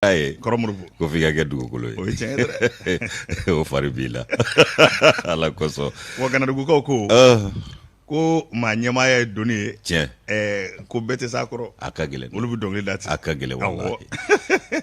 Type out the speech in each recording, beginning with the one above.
k'a ye. Kɔrɔ Moribo. Ko f'i ka kɛ dugukolo ye. O ye tiɲɛ ye dɛ. O fari b'i la. Ala kosɔn. Wa Ganadugukaw ko. Ko maa ɲɛmaaya ye doni ye. Tiɲɛ. Ɛɛ ko bɛɛ tɛ s'a kɔrɔ. A ka gɛlɛn. Olu bɛ dɔnkili da ten. A ka gɛlɛn walahi.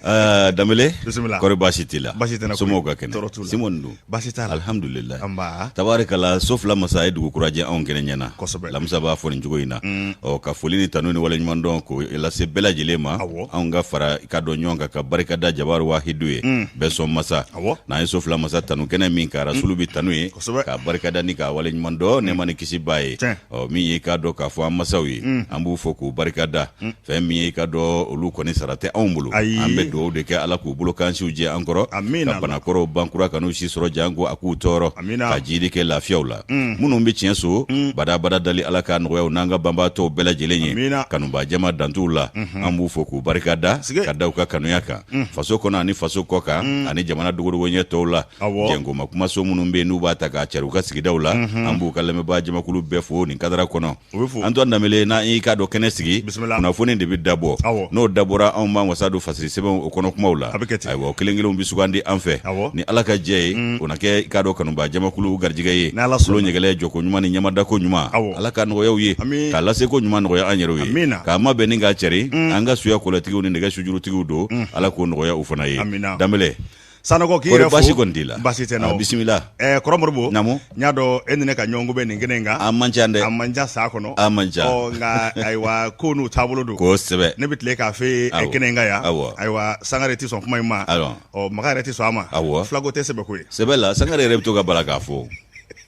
Ɛɛ Danbele. Bisimila. Kɔri baasi t'i la? Baasi tɛ n na. Somɔgɔw ka kɛnɛ? Tɔɔrɔ t'u la. Simɔn dun? Baasi t'a la. Alihamudulila. Anba. Tabarikala so fila masa ye dugu kura jɛ anw kɛnɛ ɲɛna. Kosɛbɛ. Lamisa b'a fɔ nin cogo in na. Ɔ ka foli ni tanu ni waleɲumandɔn k'o lase bɛɛ lajɛlen ma. Awɔ. Anw ka fara ka dɔn ɲɔgɔn kan ka barika da Jabaru Wahidu ye. Bɛɛ sɔn masa. Awɔ. N'an ye so fila masa tanu kɛnɛ min kan Rasulu bɛ tanu ye. Kosɛbɛ. K'a barika da ni k'a waleɲumandɔn nɛɛma ni kisi b'a ye. Tiɲɛ. Ɔ min ye k'a dɔn k'a fɔ an masaw ye. An b'u fo k'u barika da. Fɛn min ye k'a dɔn olu kɔni sara tɛ anw bolo. Ayi. An bɛ dugawu de kɛ Ala k'u bolo kansiw jɛ an kɔrɔ. Amiina. Ka banakɔrɔw ban kura kan'u si sɔrɔ janko a k'u tɔɔrɔ. Amiina. Ka jiidi kɛ lafiyaw la. Minnu bɛ tiɲɛ so. Badabada dali Ala k'a nɔgɔya u n'an ka banbaatɔw bɛɛ lajɛlen ye. Amiina. Kanubaa jama dan t'u la. An b'u fo k'u barika da. Sige. Ka da u ka kanuya kan. Faso kɔnɔ ani faso kɔ kan. Ani jamana dogodogoɲɛ tɔw la. Awɔ. Jɛnkoma kumaso minnu bɛ yen n'u b'a ta k'a cari u ka sigidaw la. An b'u ka lamɛnbaa jamakulu bɛɛ fo nin kadara kɔnɔ. U bɛ fo. Antoine Danbele n'an y'i k'a dɔn kɛnɛ sigi. Bisimila. Kunnafoni de bɛ dabɔ. Awɔ. N'o dabɔra anw b'an wasa don fasiri sɛbɛnw o kɔnɔ kumaw la. A bɛ kɛ ten. Ayiwa o kelen kelenw bɛ sugandi an fɛ. Awɔ. Ni Ala ka jɛ ye. O na kɛ i k'a dɔn kanubaa jamakulu garijɛgɛ ye. Ni Ala sɔnna. Tulo ɲɛgɛlɛ jɔko ɲuman ni ɲamadako ɲuman. Awɔ. Ala ka nɔgɔya u ye. Ami. K'a laseko ɲuman nɔgɔya an yɛrɛw ye. Amina. K'a mabɛn ni k'a cɛri. An ka suya kɔlɛtigiw ni nɛgɛ sujurutigiw don. Ala k'o nɔgɔya u fana ye. Amina. Danbele. Sanɔgɔ k'i Kɔri yɛrɛ fo. baasi kɔni t'i la? Baasi tɛ n na Ah, o. bisimila. Ɛɛ kɔrɔ Moribo. Naamu. N y'a dɔn e ni ne ka ɲɔgɔn bɛ nin kɛnɛ in kan. A man ca dɛ. A man ca sa kɔnɔ. A man ca. Ɔ nka ayiwa ko n'u taabolo don. Kosɛbɛ. Ne bɛ tile k'a f'e ye Awɔ. kɛnɛ in kan yan. Awɔ. Ayiwa Sangare tɛ sɔn kuma in ma. Awɔ. Ɔ Makan yɛrɛ tɛ sɔn a ma. Awɔ. Filako tɛ sɛbɛ ko ye. Sɛbɛ la Sangare yɛrɛ bɛ to ka bala k'a fɔ.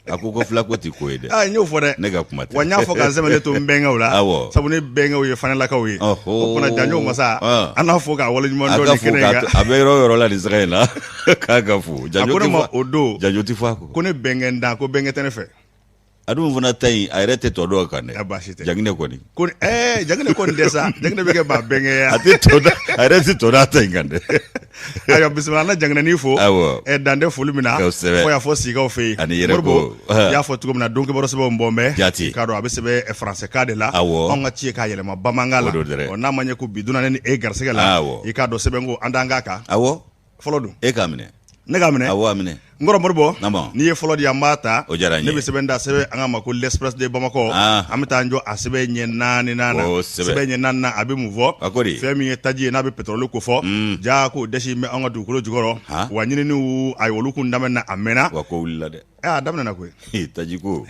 A ko ko filako tɛ ko ye dɛ. Aa n y'o fɔ dɛ. Ne ka kuma tɛ. Wa n y'a fɔ ka n sɛmɛlen to n bɛnkɛw la. Awɔ. Sabu ne bɛnkɛw ye fanɛlakaw ye. Ɔhoo. O kumana Janjo masa. Ah. An n'a fo k'a waleɲuman A dɔn ka nin fo kɛnɛ in k'a kan. to- a bɛ yɔrɔ o yɔrɔ la nin saga in la k'a ka fo. A Janjo ko ne tɛ ma fɔ o don. Janjo tɛ fɔ a kɔ. Ko ne bɛnkɛ n dan ko bɛnkɛ tɛ ne fɛ. A dun fana ta in a yɛrɛ tɛ tɔ dɔn kan dɛ. A baasi tɛ. Jaginɛ kɔni. Ko ni- ɛɛ Jaginɛ kɔni tɛ sa. Jaginɛ bɛ kɛ maa bɛnkɛ ye. A tɛ tɔ dɔn a yɛrɛ tɛ tɔ dɔn a ta in kan dɛ. Ayiwa bisimila an na Jaginɛnin fo. Awɔ. Ɛ dan tɛ foli min na. Kosɛbɛ. Fo y'a fɔ Sikaw fɛ yen. Ani yɛrɛ ko, Moribo, ɛɛ. i y'a fɔ cogo min na don kibaru sɛbɛnw bɔn bɛ. Jaati. I k'a dɔn a bɛ sɛbɛn faransɛkan de la. Awɔ. Anw ka ci ye k'a yɛlɛma bamanankan la. O don dɛrɛ. Ɔ n'a ma ɲɛ ko bi donna ne ni e garisɛgɛ la. Awɔ. I k'a dɔn sɛbɛn ko an t'an k'a kan. Awɔ. Fɔlɔ dun. E k'a minɛ. Ne k'a minɛ. Awɔ a minɛ. N kɔrɔ Moribo. Naamu. N'i ye fɔlɔ di an b'a ta. O diyara n ye. Ne bɛ sɛbɛn da sɛbɛn an k'a ma ko l'Express de Bamakɔ. Ah. An bɛ taa an jɔ a sɛbɛn ɲɛ naani na. Kosɛbɛ. Sɛbɛn ɲɛ naani na a bɛ mun fɔ? A ko di? Fɛn min ye taji ye n'a bɛ pétrole ko fɔ. Ja k'o dɛsɛ bɛ an ka dugukolo jukɔrɔ. Han. Wa ɲininiw ayi olu kun daminɛna a mɛnna. Wa ko wulila dɛ. Ɛ a daminɛna koyi. Taji ko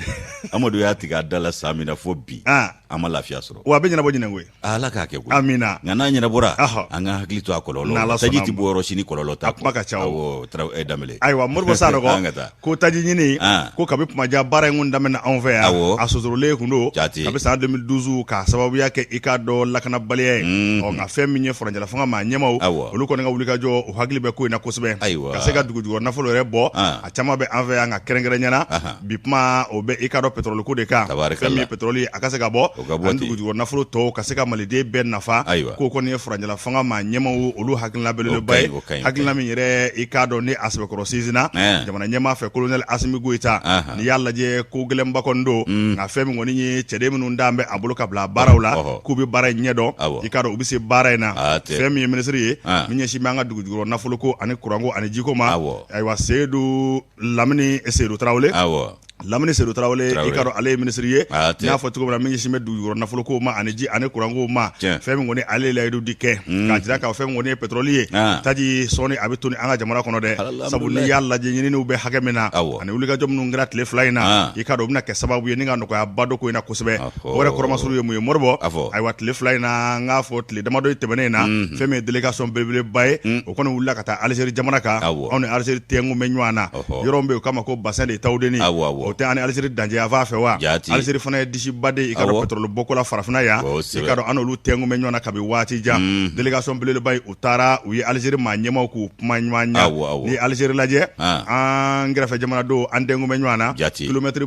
Amadu y'a tigɛ a da la san min na fo bi. Ah. An ma lafiya sɔrɔ. Wa a bɛ ɲɛnabɔ ɲinɛ koyi. Ala k'a kɛ koyi. Amina. Nka n'a ɲɛnabɔra Ahɔ. an ka hakili to a kɔlɔlɔ N'Ala la. Taji sɔnna tɛ ma. bɔ yɔrɔ si ni kɔlɔlɔ t'a A kuma ka ca Awɔ Danbele. Ayiwa Moribo Sanɔgɔ An ka taa. ko taji ɲini Ah. ko kabi kumaja baara in kun daminɛ anw fɛ yan Awɔ. a sosorolen kun don Jaati. kabi san 2012 k'a sababuya kɛ i k'a dɔn lakanabaliya ye ɔ nka fɛn min ye furancɛla fanga maa ɲɛmaw Awɔ. olu kɔni ka wulikajɔ u hakili bɛ ko in na kosɛbɛ Ayiwa. ka se ka dugujukɔrɔ nafolo yɛrɛ bɔ Ah. a caman bɛ an fɛ yan nka kɛrɛnkɛrɛnya na Ahan. bi kuma o bɛ i k'a dɔn pétrole ko de kan Tabarikala. fɛn min ye pétrole ye a ka se ka bɔ O ka bɔ ani ten. dugujukɔrɔ nafolo tɔw ka se ka maliden bɛɛ nafa Ayiwa. k'o kɔni ye furancɛla fanga maa ɲɛmaw olu hakilina belebeleba O ka ye ɲi, o ka ɲi, o ka hakilina min yɛrɛ i k'a dɔn ni a sɛbɛkɔrɔ sinsinna Ɛn. jamana ɲɛmaa fɛ colonel Asimi Goyita Ahan. n'i y'a lajɛ ko gɛlɛnba kɔni don nka fɛn min kɔni ye cɛden minnu dalen bɛ a bolo ka bila baaraw la Ɔhɔ. k'u bɛ baara in ɲɛdɔn Awɔ. i k'a dɔn u bɛ se baara in na A tɛ. fɛn min ye minisiri ye Ah. min ɲɛsin bɛ an ka dugujukɔrɔ nafoloko ani kuranko ani jiko ma Awɔ. ayiwa Seyidu Lamini Seyidu Tarawele Awɔ. Lamini Seyidu Tarawele Tarawele. i k'a dɔn ale ye minisiri ye Ah, tɛ. n y'a fɔ cogo min na min ɲɛsin bɛ dugujukɔrɔ nafoloko ma ani ji ani kuranko ma Tiɲɛ. fɛn min kɔni ale ye layidu di kɛ k'a jira k'a fɔ fɛn min kɔni ye pétrole ye Ah. taji sɔɔni a bɛ toni an ka jamana kɔnɔ dɛ Alhamdulillah. sabu n'i y'a lajɛ ɲininiw bɛ hakɛ min na Awɔ. ani wulikajɔ minnu kɛra tile fila in na Ah. i k'a dɔn o bɛna kɛ sababu ye ni ka nɔgɔyaba don ko in na kosɛbɛ Ɔhɔ. o yɛrɛ kɔrɔmasuru ye mun ye Moribo A fɔ. ayiwa tile fila in na n k'a fɔ tile damadɔ tɛmɛnen in na fɛn min ye délégation belebeleba ye o kɔni wulila ka taa Algérie jamana kan Awɔ. anw ni Algérie tɛnku bɛ ɲɔgɔn na Ɔhɔ. yɔrɔ min bɛ yen u k'a ma ko bassin de Tawudeni Awɔ, awɔ. o tɛ an ni Algérie dancɛ yanfan fɛ wa Jaati. Algérie fana ye disiba de ye i k'a dɔn Awɔ. pétrole bɔko la farafinna yan Kosɛbɛ. i k'a dɔn an n'olu tɛnku bɛ ɲɔgɔn na kabi waati jan délégation belebeleba in u taara u ye Algérie maa ɲɛmaw k'u kuma ɲɔgɔn ɲa Awɔ, awɔ. ni Algérie lajɛ Ah. an kɛrɛfɛ jamana don an tɛnku bɛ ɲɔgɔn na Jaati. kilomɛtiri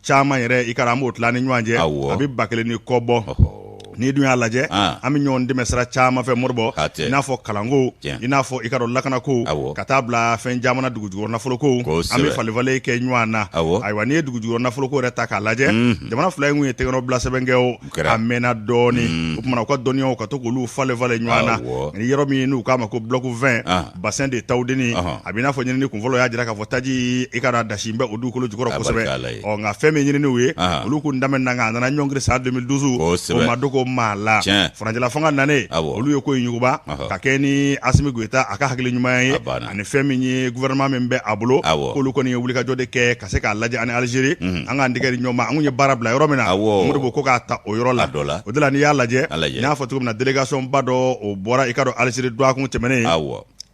caman yɛrɛ i k'a dɔn an b'o tila ni ɲɔgɔn cɛ Awɔ. a bɛ 1000 ni kɔ bɔ Ɔhɔ. N'i dun y'a lajɛ, an bɛ ɲɔgɔn dɛmɛ sira caman fɛ Moribo, i n'a fɔ kalanko, i n'a fɔ i ka dɔn lakanako, ka taa bila fɛn caman na dugujukɔrɔ nafoloko, an bɛ falenfalen kɛ ɲɔgɔn na. Ayiwa, n'i ye dugujukɔrɔ nafoloko yɛrɛ ta k'a lajɛ, jamana fila in kun ye tɛgɛnɔbila sɛbɛn kɛ o, a mɛnna dɔɔnin. O tuma u ka dɔnniyaw ka to k'olu falenfalen ɲɔgɔn na. Ni yɔrɔ min n'u k'a ma ko bloc 20, bassin de Tawudeni, a b'i n'a fɔ ɲinini kunfɔlɔ y'a jira k'a fɔ taji, i ka dɔn a dasi bɛ o dugukolo jukɔrɔ kosɛbɛ. Ɔ nka fɛn min ɲininiw ye, olu kun daminɛna nka a nana ɲɔngiri san 2012, o ma dogo maa la. Furancɛla fanga nanen, olu ye ko in yuguba ka kɛ ni Asimi Goyita a ka hakili ɲuman ye, ani fɛn min ye gouvernement min bɛ a bolo, k'olu kɔni ye wulikajɔ de kɛ ka se k'a lajɛ ani Algérie, an k'an tɛgɛ di ɲɔgɔn ma, an kun ye baara bila yɔrɔ min na, Modibo, ko k'a ta o yɔrɔ la. O de la n'i y'a lajɛ, n y'a fɔ cogo min na, délégation ba dɔ o bɔra, i ka dɔn, Algérie dɔgɔkun tɛmɛnen.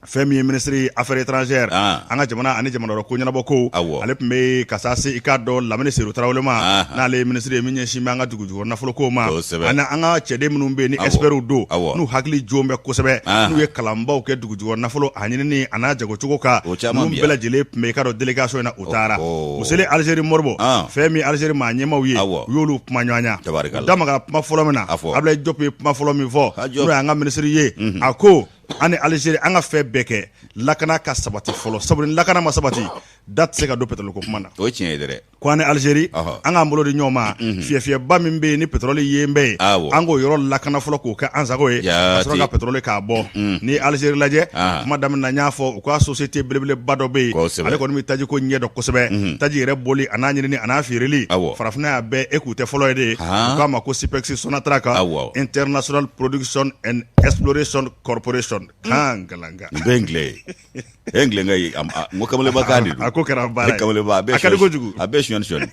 Fɛn min ye ministre affaires étrangères, an ka jamana ani jamana wɛrɛ ko ɲɛnabɔ ko, ale tun bɛ ka taa se, i k'a dɔn, Lamini Seydou Tarawele ma, n'ale ye ministre ye min ɲɛsin bɛ an ka dugujukɔrɔ nafolo ko ma, ani an ka cɛden minnu bɛ yen ni experts don, n'u hakili jɔn bɛ kosɛbɛ, n'u ye kalanbaw kɛ dugujukɔrɔ nafolo a ɲinini a n'a jagocogo kan. Ninnu bɛɛ lajɛlen tun bɛ, i ka dɔn, délégation in na. U taara, u selen Algérie, Moribo, fɛn min Algérie maa ɲɛmaaw ye, u y'olu kuma ɲɔgɔnya. U da magara kuma fɔlɔ min na, Abdoulaye Diop ye kuma fɔlɔ min fɔ, n'o y'an ka ministre ye, a ko an ni Algérie, an ka fɛn bɛɛ kɛ lakana ka sabati fɔlɔ, sabu ni lakana ma sabati, da tɛ se ka don pétrole ko kuma na. O ye tiɲɛ ye dɛ. Ko an ni Algérie, an k'an bolo di ɲɔgɔn ma, fiyɛfiyɛba min bɛ yen ni pétrole yen bɛ yen, an k'o yɔrɔ lakana fɔlɔ k'o kɛ an sago ye, ka sɔrɔ ka pétrole k'a bɔ. Ni Algérie lajɛ, kuma daminɛ na n y'a fɔ, u ka société belebeleba dɔ bɛ yen, ale kɔni bɛ taji ko ɲɛ dɔn kosɛbɛ, taji yɛrɛ bɔli a n'a ɲinini a n'a feereli farafinna y'a bɛɛ, e k'u tɛ fɔlɔ ye de ye. U k'a ma ko SIPEX Sonatrach, International Production and Exploration Corporation kan galanga. Nin bɛɛ ye anglais ye. E anglais ka ye, n ko kamalenba kan de don. A ko kɛra baara ye. Kamalenba, a bɛɛ A ka di kojugu. A bɛɛ sonyani sonyani.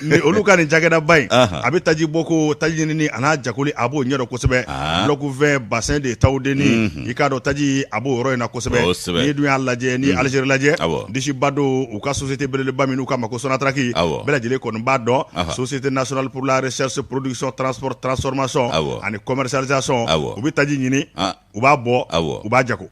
Ni olu ka nin cakɛdaba in, a bɛ taji bɔ ko taji ɲinini a n'a jagoli, a b'o ɲɛdɔn kosɛbɛ. Bloc 20, bassin de Tawudeni, i k'a dɔn taji a b'o yɔrɔ in na kosɛbɛ. N'i dun y'a lajɛ, ni Algérie lajɛ, disiba don u ka société belebeleba min n'u k'a ma ko Sonatrach, bɛɛ lajɛlen kɔni b'a dɔn, Société nationale pour la recherche, production, transport, transformation ani commercialisation. U bɛ taji ɲini, u b'a bɔ, u b'a jago.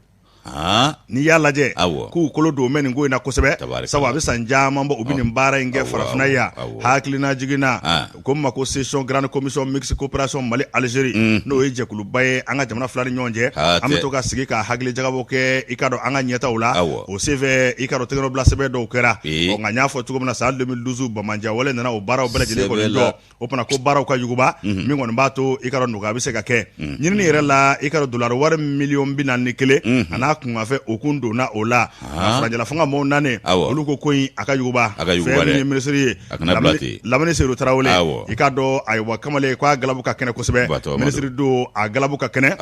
N'i y'a lajɛ, k'u kolo don bɛ nin ko in na kosɛbɛ, sabu a bɛ san caman bɔ u bɛ nin baara in kɛ farafinna yan. Hakilina jiginna ko ma ko session grande commission mixte coopération Mali Algérie, n'o ye jɛkuluba ye an ka jamana fila ni ɲɔgɔn cɛ, an bɛ to ka sigi ka hakili jagabɔ kɛ, i ka dɔn, an ka ɲɛtaw la. O senfɛ, i ka dɔn, tɛgɛnɔbila sɛbɛn dɔw kɛra. Nka n y'a fɔ cogo min na, san 2012 banbaanciya wale nana o baaraw bɛɛ lajɛlen kɔni jɔ. O fana ko baaraw ka yuguba, min kɔni b'a to, i ka dɔn, nɔgɔya bɛ se ka kɛ ɲinini yɛrɛ la. I ka dɔn, dolari wari miliyɔn 41 a n'a kunkanfɛn, o kun donna o la. Furancɛla fanga mɔgɔw nanen, olu ko in a ka yuguba. Fɛn min ye minisiri ye Lamini Seydou Tarawele, i k'a dɔn, ayiwa, kamalen ko a galabu ka kɛnɛ kosɛbɛ, minisiri don, a galabu ka kɛnɛ.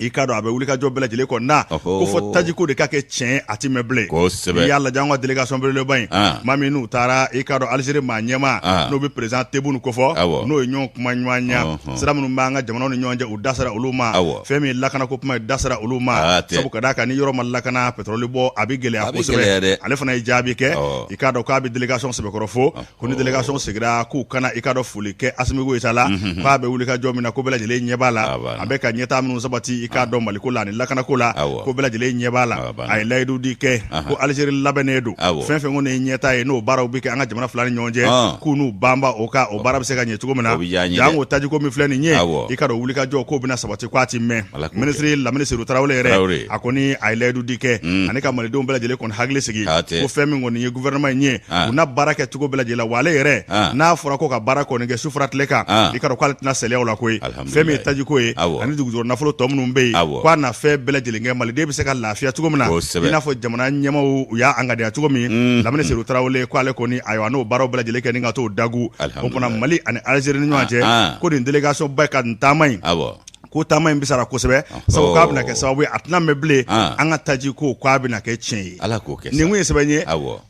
I k'a dɔn, a bɛ wulikajɔ bɛɛ lajɛlen kɔni na ko fɔ tajiko de ka kɛ tiɲɛ, a ti mɛn bilen. N'i y'a lajɛ, an ka délégation belebeleba in, maa min n'u taara, i k'a dɔn, Algérie maa ɲɛmaa, n'o bɛ président Tebboune kofɔ, n'o ye ɲɔgɔn kuma ɲɔgɔnya, sira minnu b'an ka jamanaw ni ɲɔgɔn cɛ, u da sera olu ma. Fɛn min lakanako kuma ye, da sera olu ma, sabu ka d'a kan ni yɔrɔ ma lakana, pétrole bɔ a bɛ gɛlɛya kosɛbɛ. Ale fana ye jaabi kɛ, i k'a dɔn k'a bɛ délégation sɛbɛkɔrɔ fo, ko ni délégation sigira, k'u kana, i k'a dɔn, foli kɛ Asimi Goyita la, k'a bɛ wuli ka jɔ min na, ko bɛɛ lajɛlen ɲɛ b'a la, a bɛ ka ɲɛtaa minnu sabati, i k'a dɔn, Maliko la ani lakanako la, ko bɛɛ lajɛlen ɲɛ b'a la. A ye layidu di kɛ ko Algérie labɛnnen don, fɛn fɛn kɔni ye ɲɛtaa ye, n'o baaraw bɛ kɛ an ka jamana fila ni ɲɔgɔn cɛ, k'u n'u banba o kan, o baara bɛ se ka ɲɛ cogo min na. Janko tajiko min filɛ nin ye, i k'a dɔn, wuli ka jɔ k'o bɛna sabati, k'a ti mɛn. Minisiri Lamini Seydou Tarawele yɛrɛ, a kɔni a ye layidu di kɛ ani ka malidenw bɛɛ lajɛlen kɔni hakili sigi ko fɛn min kɔni ye gouvernement in ye, u na baara kɛ cogo bɛɛ lajɛlen la. Wa ale yɛrɛ, n'a fɔra ko ka baara kɔni kɛ su fara tile kan, i k'a dɔn k'ale tɛna saliya o la koyi. Fɛn min ye tajiko ye ani dugujukɔrɔ nafolo tɔ minnu bɛ yen, k'a na fɛn bɛɛ lajɛlen kɛ maliden bɛ se ka lafiya cogo min na, i n'a fɔ jamana ɲɛmaaw u y'a ŋaniya cogo min. Lamini Seydou Tarawele ko ale kɔni, ayiwa, n'o baaraw bɛɛ lajɛlen kɛ ni ka t'o dagu. O fana, Mali ani Algérie ni ɲɔgɔn cɛ, ko nin délégation ba ka nin taama in, ko taama in bɛ sara kosɛbɛ, sabu k'a bɛna kɛ sababu ye, a tɛna mɛn bilen, an ka taji ko k'a bɛna kɛ tiɲɛ ye. Ala k'o kɛ. Nin kun ye sɛbɛn ye,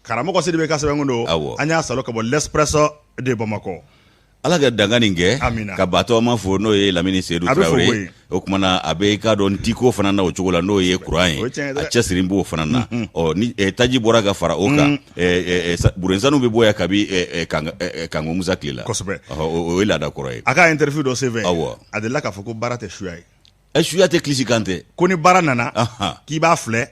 karamɔgɔ Sidibe ka sɛbɛn don. An y'a sɔrɔ ka bɔ L'Express de Bamakɔ. Ala ka danga nin kɛ. Amina. Ka batɔma fo, n'o ye Lamini Seydou Tarawele. O tuma na, a bɛ i k'a dɔn tiko fana na o cogo la, n'o ye kuran ye, a cɛsiri b'o fana na. Ɔ ni taji bɔra ka fara o kan, burensanu bɛ bɔ yan kabi Kanko Musa tile la. O ye laada kɔrɔ ye. A ka interview dɔ senfɛ, a delila k'a fɔ ko baara tɛ suya ye. Ɛ, suya tɛ, kilisi kan tɛ. Ko ni baara nana, k'i b'a filɛ,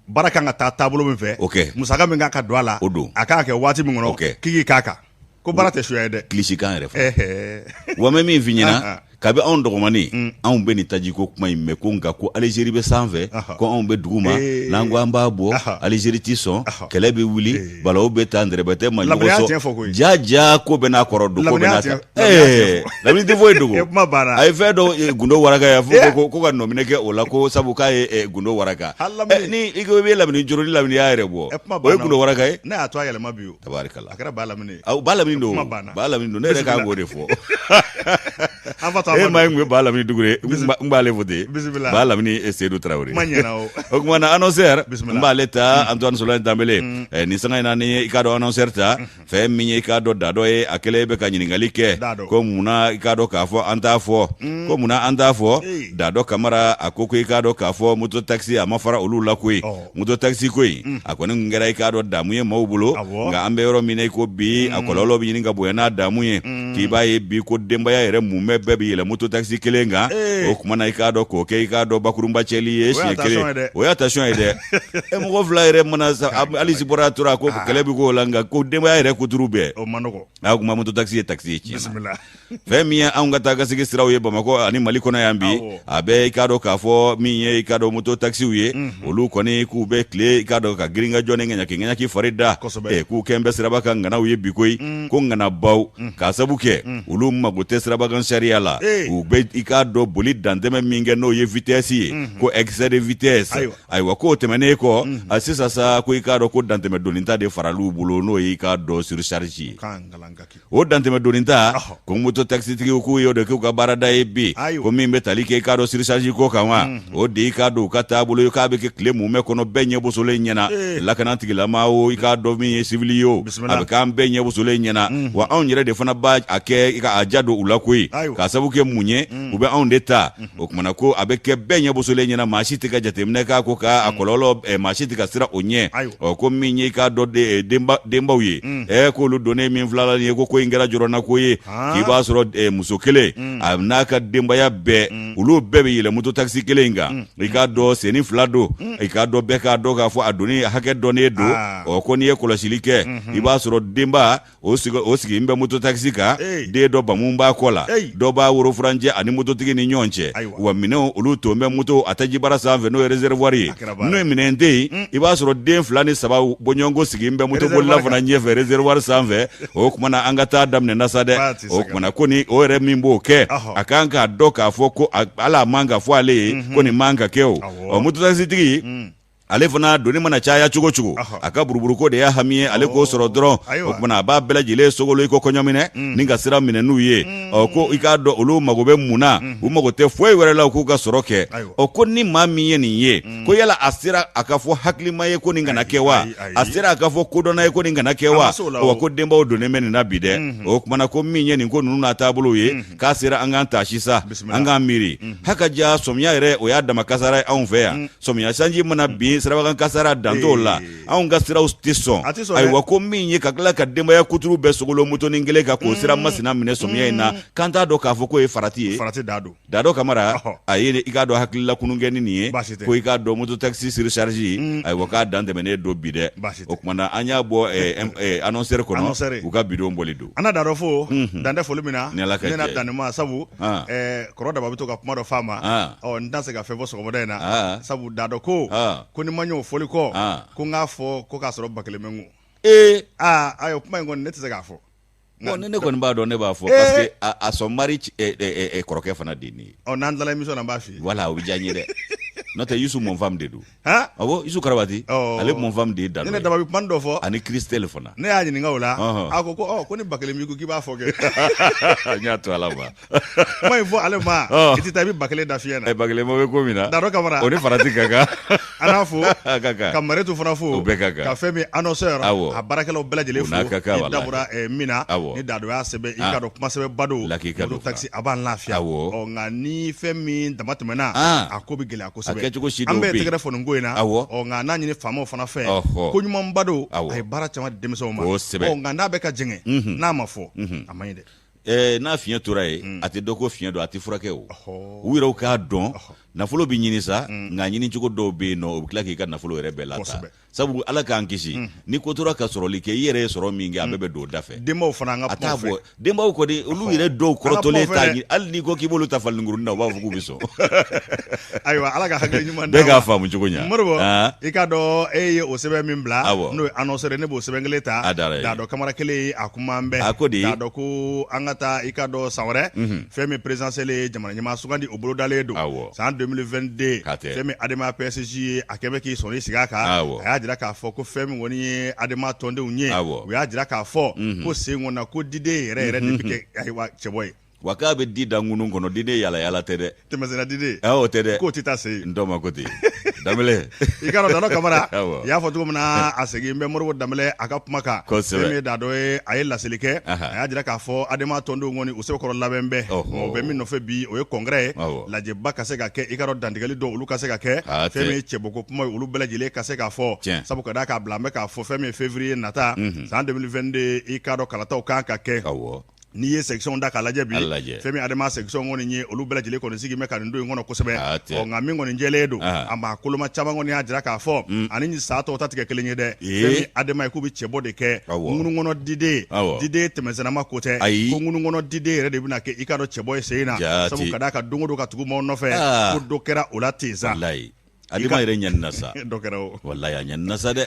baara kan ka taa taabolo min fɛ, musaka min kan ka don a la, o don a kan ka kɛ waati min kɔnɔ, k'i k'i k'a kan, ko baara tɛ suya ye dɛ. Kilisi kan yɛrɛ fɔ. Wa n bɛ min f'i ɲɛna. Kabi anw dɔgɔmani anw bɛ nin tajiko kuma in mɛn ko nka ko Alizeri bɛ sanfɛ ko anw bɛ dugu ma n'an ko an b'a bɔ Alizeri tɛ sɔn kɛlɛ bɛ wuli balawu bɛ taa ndɛrɛbɛtɛ ma ɲɔgɔn sɔrɔ ja ja ko bɛɛ n'a kɔrɔ don ko bɛɛ n'a ta Lamini tɛ foyi dogo a ye fɛn dɔ gundo waraka yan fo ko ka nɔminɛ kɛ o la ko sabu k'a ye gundo waraka ni i ko i bɛ Lamini joro ni Lamini y'a yɛrɛ bɔ o ye gundo waraka ye ne y'a to a yɛlɛma bi tabarikala a kɛra ba Lamini ye ba Lamini don ba Lamini don ne yɛrɛ kan k'o de fɔ e maa in tun bɛ ba Lamini Dukure n b'ale fo ten ba Lamini Seydou Tarawele o tuma na annonceur n b'ale ta Antoine Solange Danbele nin sanga in na ni i k'a dɔn annonceur ta fɛn min ye i k'a dɔn Dadɔ ye a kɛlen bɛ ka ɲininkali kɛ ko munna i k'a dɔn k'a fɔ an t'a fɔ ko munna an t'a fɔ Dadɔ Kamara a ko ko i k'a dɔn k'a fɔ moto taxi a ma fara olu la koyi moto taxi ko in a kɔni tun kɛra i k'a dɔn damu ye maaw bolo nka an bɛ yɔrɔ min na i ko bi a kɔlɔlɔ bɛ ɲini ka bonya n'a damu ye k'i b'a ye bi ko denbaya yɛrɛ mumɛ bɛɛ bɛ yɛlɛ moto taxi kelen kan o tuma na i k'a dɔn k'o kɛ i k'a dɔn bakurunba cɛli ye siɲɛ kelen o y'a tension ye dɛ e mɔgɔ fila yɛrɛ mana alisi bɔra tora ko kɛlɛ bɛ k'o la nka ko denbaya yɛrɛ kuturu bɛɛ a kuma moto taxi ye taxi ye tiɲɛ fɛn min ye anw ka taa ka segin siraw ye bamakɔ ani mali kɔnɔ yan bi a bɛ i k'a dɔn k'a fɔ min ye i k'a dɔn moto taxi ye olu kɔni k'u bɛ tile i k'a dɔn ka girinkajɔ ni ŋaɲaki ŋaɲaki fari da k'u kɛn bɛ siraba kan ŋanaw ye bi koyi ko ŋanabaw k'a sabu kɛ olu mago tɛ sirabakan sariya la u bɛ i k'a dɔn boli dantɛmɛ min kɛ n'o ye vitesse ye ko excès de vitesse ayiwa k'o tɛmɛnen kɔ a sisan sa ko i k'a dɔn ko dantɛmɛ doninta de faral'u bolo n'o ye i k'a dɔn surcharge ye o dantɛmɛ doninta ko moto taxitigiw k'u y'o de k'u ka baarada ye bi ko min bɛ tali kɛ i k'a dɔn surcharge ko kan wa o de i k'a dɔn u ka taabolo ye k'a bɛ kɛ tile mumɛ kɔnɔ bɛɛ ɲɛbosolen ɲɛna lakana tigilama o i k'a dɔn min ye civil ye o a bɛ k'an bɛɛ ɲɛbosolen ɲɛna wa anw yɛrɛ de fana b'a a kɛ i ka a ja don u la koyi k'a sabu kɛ mun ye u bɛ anw de ta o tuma na ko a bɛ kɛ bɛɛ ɲɛbosolen ɲɛna maa si tɛ ka jateminɛ k'a ko k'a kɔlɔlɔ maa si tɛ ka siran o ɲɛ ɔ ko min ye i k'a dɔn denbaw ye ɛ k'olu donnen min filɛ la nin ye ko ko in kɛra jɔrɔna ko ye k'i b'a sɔrɔ muso kelen a n'a ka denbaya bɛɛ olu bɛɛ bɛ yɛlɛ moto takisi kelen in kan i k'a dɔn senni fila don i k'a dɔn bɛɛ k'a dɔn k'a fɔ a doni hakɛ dɔnnen don ɔ ko n'i ye kɔlɔsili kɛ i b'a sɔrɔ denba o sigilen bɛ moto takisi kan den dɔ bamu b'a kɔ la dɔ b'a worofurancɛ ani mototigi ni ɲɔgɔn cɛ wa minɛnw olu ton bɛ moto a tajibara sanfɛ n'o ye réservoir ye n'o minɛn tɛ yen i b'a sɔrɔ den fila ni saba bɔɲɔgɔnko sigilen bɛ motobolila fana ɲɛfɛ réservoir sanfɛ o tuma na an ka taa daminɛ sa dɛ o tuma na ko ni o yɛrɛ min b'o kɛ a kan k'a dɔn k'a fɔ ko ala man ka fɔ ale ye ko nin man ka kɛ o ɔ mototakisitigi ale fana doni mana caya cogo cogo a ka buruburuko de y'a hami ye ale k'o sɔrɔ dɔrɔn o tuma a b'a bɛɛ lajɛlen sogolo i ko kɔɲɔminɛ mm. ni ka sira minɛ n'u ye mm. ɔ ko i k'a dɔn olu mago bɛ mun na mm. u mago tɛ foyi wɛrɛ la u k'u ka sɔrɔ kɛ ɔ ko ni maa min ye nin ye ko yala a sera a ka fɔ hakilima ye ko nin kana kɛ wa a sera a ka fɔ kodɔnna ye ko nin kana kɛ wa wa ko denbaw donnen bɛ nin na bi dɛ mm-hmm. o tuma na ko min ye nin ko ninnu n'a taabolo ye mm-hmm. k'a sera an k'an taasi sa an k'an miiri haka ja sɔmiya yɛrɛ o y'a dama kasara ye anw fɛ yan sɔmiya sanji mana bin sirabakan kasara dan t'o la anw ka siraw tɛ sɔn ayiwa ko min ye ka tila ka denbaya kuturu bɛɛ sogolo motonin kelen kan k'o sira masina minɛ sɔmiya in na k'an t'a dɔn k'a fɔ k'o ye farati ye Dadɔ Kamara a ye i k'a dɔn hakilila kunun kɛ ni nin ye ko i k'a dɔn moto taxi surcharge ayiwa k'a dan tɛmɛnen don bi dɛ o tuma na an y'a bɔ annonceur kɔnɔ u ka bidon bɔli don an na Dadɔ fo dan tɛ foli min na ni Ala ka jɛ ne sabu kɔrɔ daba bɛ to ka kuma dɔ f'a ma ɔ n tɛna se ka fɛn fɔ sɔgɔmada in na sabu Dadɔ ko ko ni ma ɲɛ o fɔli kɔ ko n k'a fɔ ko k'a sɔrɔ ba kelen bɛ n kun ee aa ayi kuma in kɔni ne tɛ se k'a fɔ Bon ni ne kɔni b'a dɔn ne b'a fɔ parce que à son mari kɔrɔkɛ fana de ye nin ye. Ɔ n'an tilala émission na n b'a f'i ye. Voilà o bɛ diya n ye dɛ. N'o tɛ Yusu Mɔnfam de don. Han? Awɔ Yusu Karabati. Ɔ ale Mɔnfam de ye Dadɔ ye. Ne Daba bɛ kuma dɔ fɔ. Ani Christelle fana. Ne y'a ɲininka o la. Ɔnhɔn. A ko ko ɔ ko ni ba kelen b'i kun k'i b'a fɔ kɛ. N y'a to Ala ma. Kuma in fɔ ale ma. Ɔ. I tɛ taa i bɛ ba kelen da fiɲɛ na. Ba kelen bɛ ko min na. Dadɔ Kamara. O ni farati ka kan. An n'a fo. A ka kan. Ka Mariyetu fana fo. O bɛɛ ka kan. Ka fɛn min annonceur. Awɔ. A baarakɛlaw bɛɛ lajɛlen fo. O n'a ka kan walahi. I da bɔra min na. Awɔ. Ni Dadɔ y'a sɛbɛn i k'a dɔn kuma sɛbɛnba don. Lakika don. Moto taxi a b'an lafiya. Awɔ. Ɔ nka ni fɛn min dama tɛmɛna. An. A ko bɛ gɛlɛya kosɛbɛ. A kɛcogo si dɔw bɛ yen. An bɛɛ ye tɛgɛrɛ fɔ nin ko in na. Awɔ. Ɔ nka n'a ɲini faamaw fana fɛ. Ɔhɔ. Ko ɲumanba don. Awɔ. A ye baara caman di denmisɛnw ma. Kosɛbɛ. Ɔ nka n'a bɛ ka jɛngɛ. Unhun. N'a ma fɔ. Unhun. A man ɲi dɛ. N'a fiɲɛ tora yen, a tɛ dɔn ko fiɲɛ don, a tɛ furakɛ. O u yɛrɛw k'a dɔn, nafolo bɛ ɲini sa, nka ɲini cogo dɔw bɛ yen nɔ, o bɛ tila k'i ka nafolo yɛrɛ bɛɛ lataa. Sabu Ala k'an kisi, ni ko tora ka sɔrɔli kɛ, i yɛrɛ ye sɔrɔ min kɛ, a bɛɛ bɛ don o da fɛ. Denbaw fana, an ka a t'a bɔ denbaw kɔni, olu yɛrɛ dɔw kɔrɔtɔlen t'a ɲini. Hali n'i ko k'i b'olu ta falenkurun na, u b'a fɔ k'u bɛ sɔn. Ayiwa, Ala ka hakili ɲuman bɛɛ k'a faamu cogo ɲa. Moribo, i k'a dɔn e ye o sɛbɛn min bila, n'o ye annonceur, ne b'o sɛbɛn kelen ta. Dadɔ Kamara kelen ye a kuma an bɛɛ. A ko di? Dadɔ ko an ka taa, i k'a dɔn san wɛrɛ, fɛn min présidentielle ye, jamana ɲɛmaa sugandi, o bolodalen don san 2022. Fɛn min Adema PSG ye, a kɛlen bɛ k'i sɔnni sigi a kan. A y'a jira k'a fɔ ko fɛn min kɔni ye Adema tɔndenw ye, u y'a jira k'a fɔ ko sen kɔnɔ ko diden yɛrɛ yɛrɛ de bɛ kɛ, ayiwa, cɛbɔ ye. Wa k'a bɛ di da ŋunu kɔnɔ, diden yala yala tɛ dɛ. Tɛmɛsenna diden. O tɛ dɛ. K'o tɛ taa sen. N tɔ ma ko ten, Danbɛlɛ. I k'a dɔn Dadɔ Kamara, i y'a fɔ cogo min na, a segin bɛ Moribo Danbɛlɛ a ka kuma kan. Fɛn min ye Dadɔ ye, a ye laseli kɛ, a y'a jira k'a fɔ Adema tɔndenw kɔni, u sɛbɛkɔrɔ labɛn bɛ. O bɛ min nɔfɛ bi, o ye congrès ye, lajɛba ka se ka kɛ, i k'a dɔn dantigɛli dɔw olu ka se ka kɛ, fɛn min ye cɛbɔko kuma ye, olu bɛɛ lajɛlen ka se k'a fɔ. Sabu ka d'a k'a bila an bɛ k'a fɔ fɛn min ye février nata san 2022, i k'a dɔn kalataw kan ka kɛ. N'i ye section da k'a lajɛ bi, fɛn min Adema section kɔni ye, olu bɛɛ lajɛlen kɔni sigi bɛ ka nin don in kɔnɔ kosɛbɛ. Ɔ nka min kɔni jɛlen don, a maa koloma caman kɔni y'a jira k'a fɔ ani ni saa tɔw ta tɛ kɛ kelen ye dɛ. Fɛn min Adema ye, k'u bɛ cɛbɔ de kɛ ŋunu kɔnɔ diden, diden tɛmɛsennama ko tɛ, ko ŋunu kɔnɔ diden yɛrɛ de bɛna kɛ, i k'a dɔn cɛbɔ ye sen in na. Sabu ka d'a kan don o don ka tugu maaw nɔfɛ, ko dɔ kɛra o la ten sa. Adema yɛrɛ ɲanina sa. Dɔ kɛra o. Walayi, a ɲanina sa dɛ.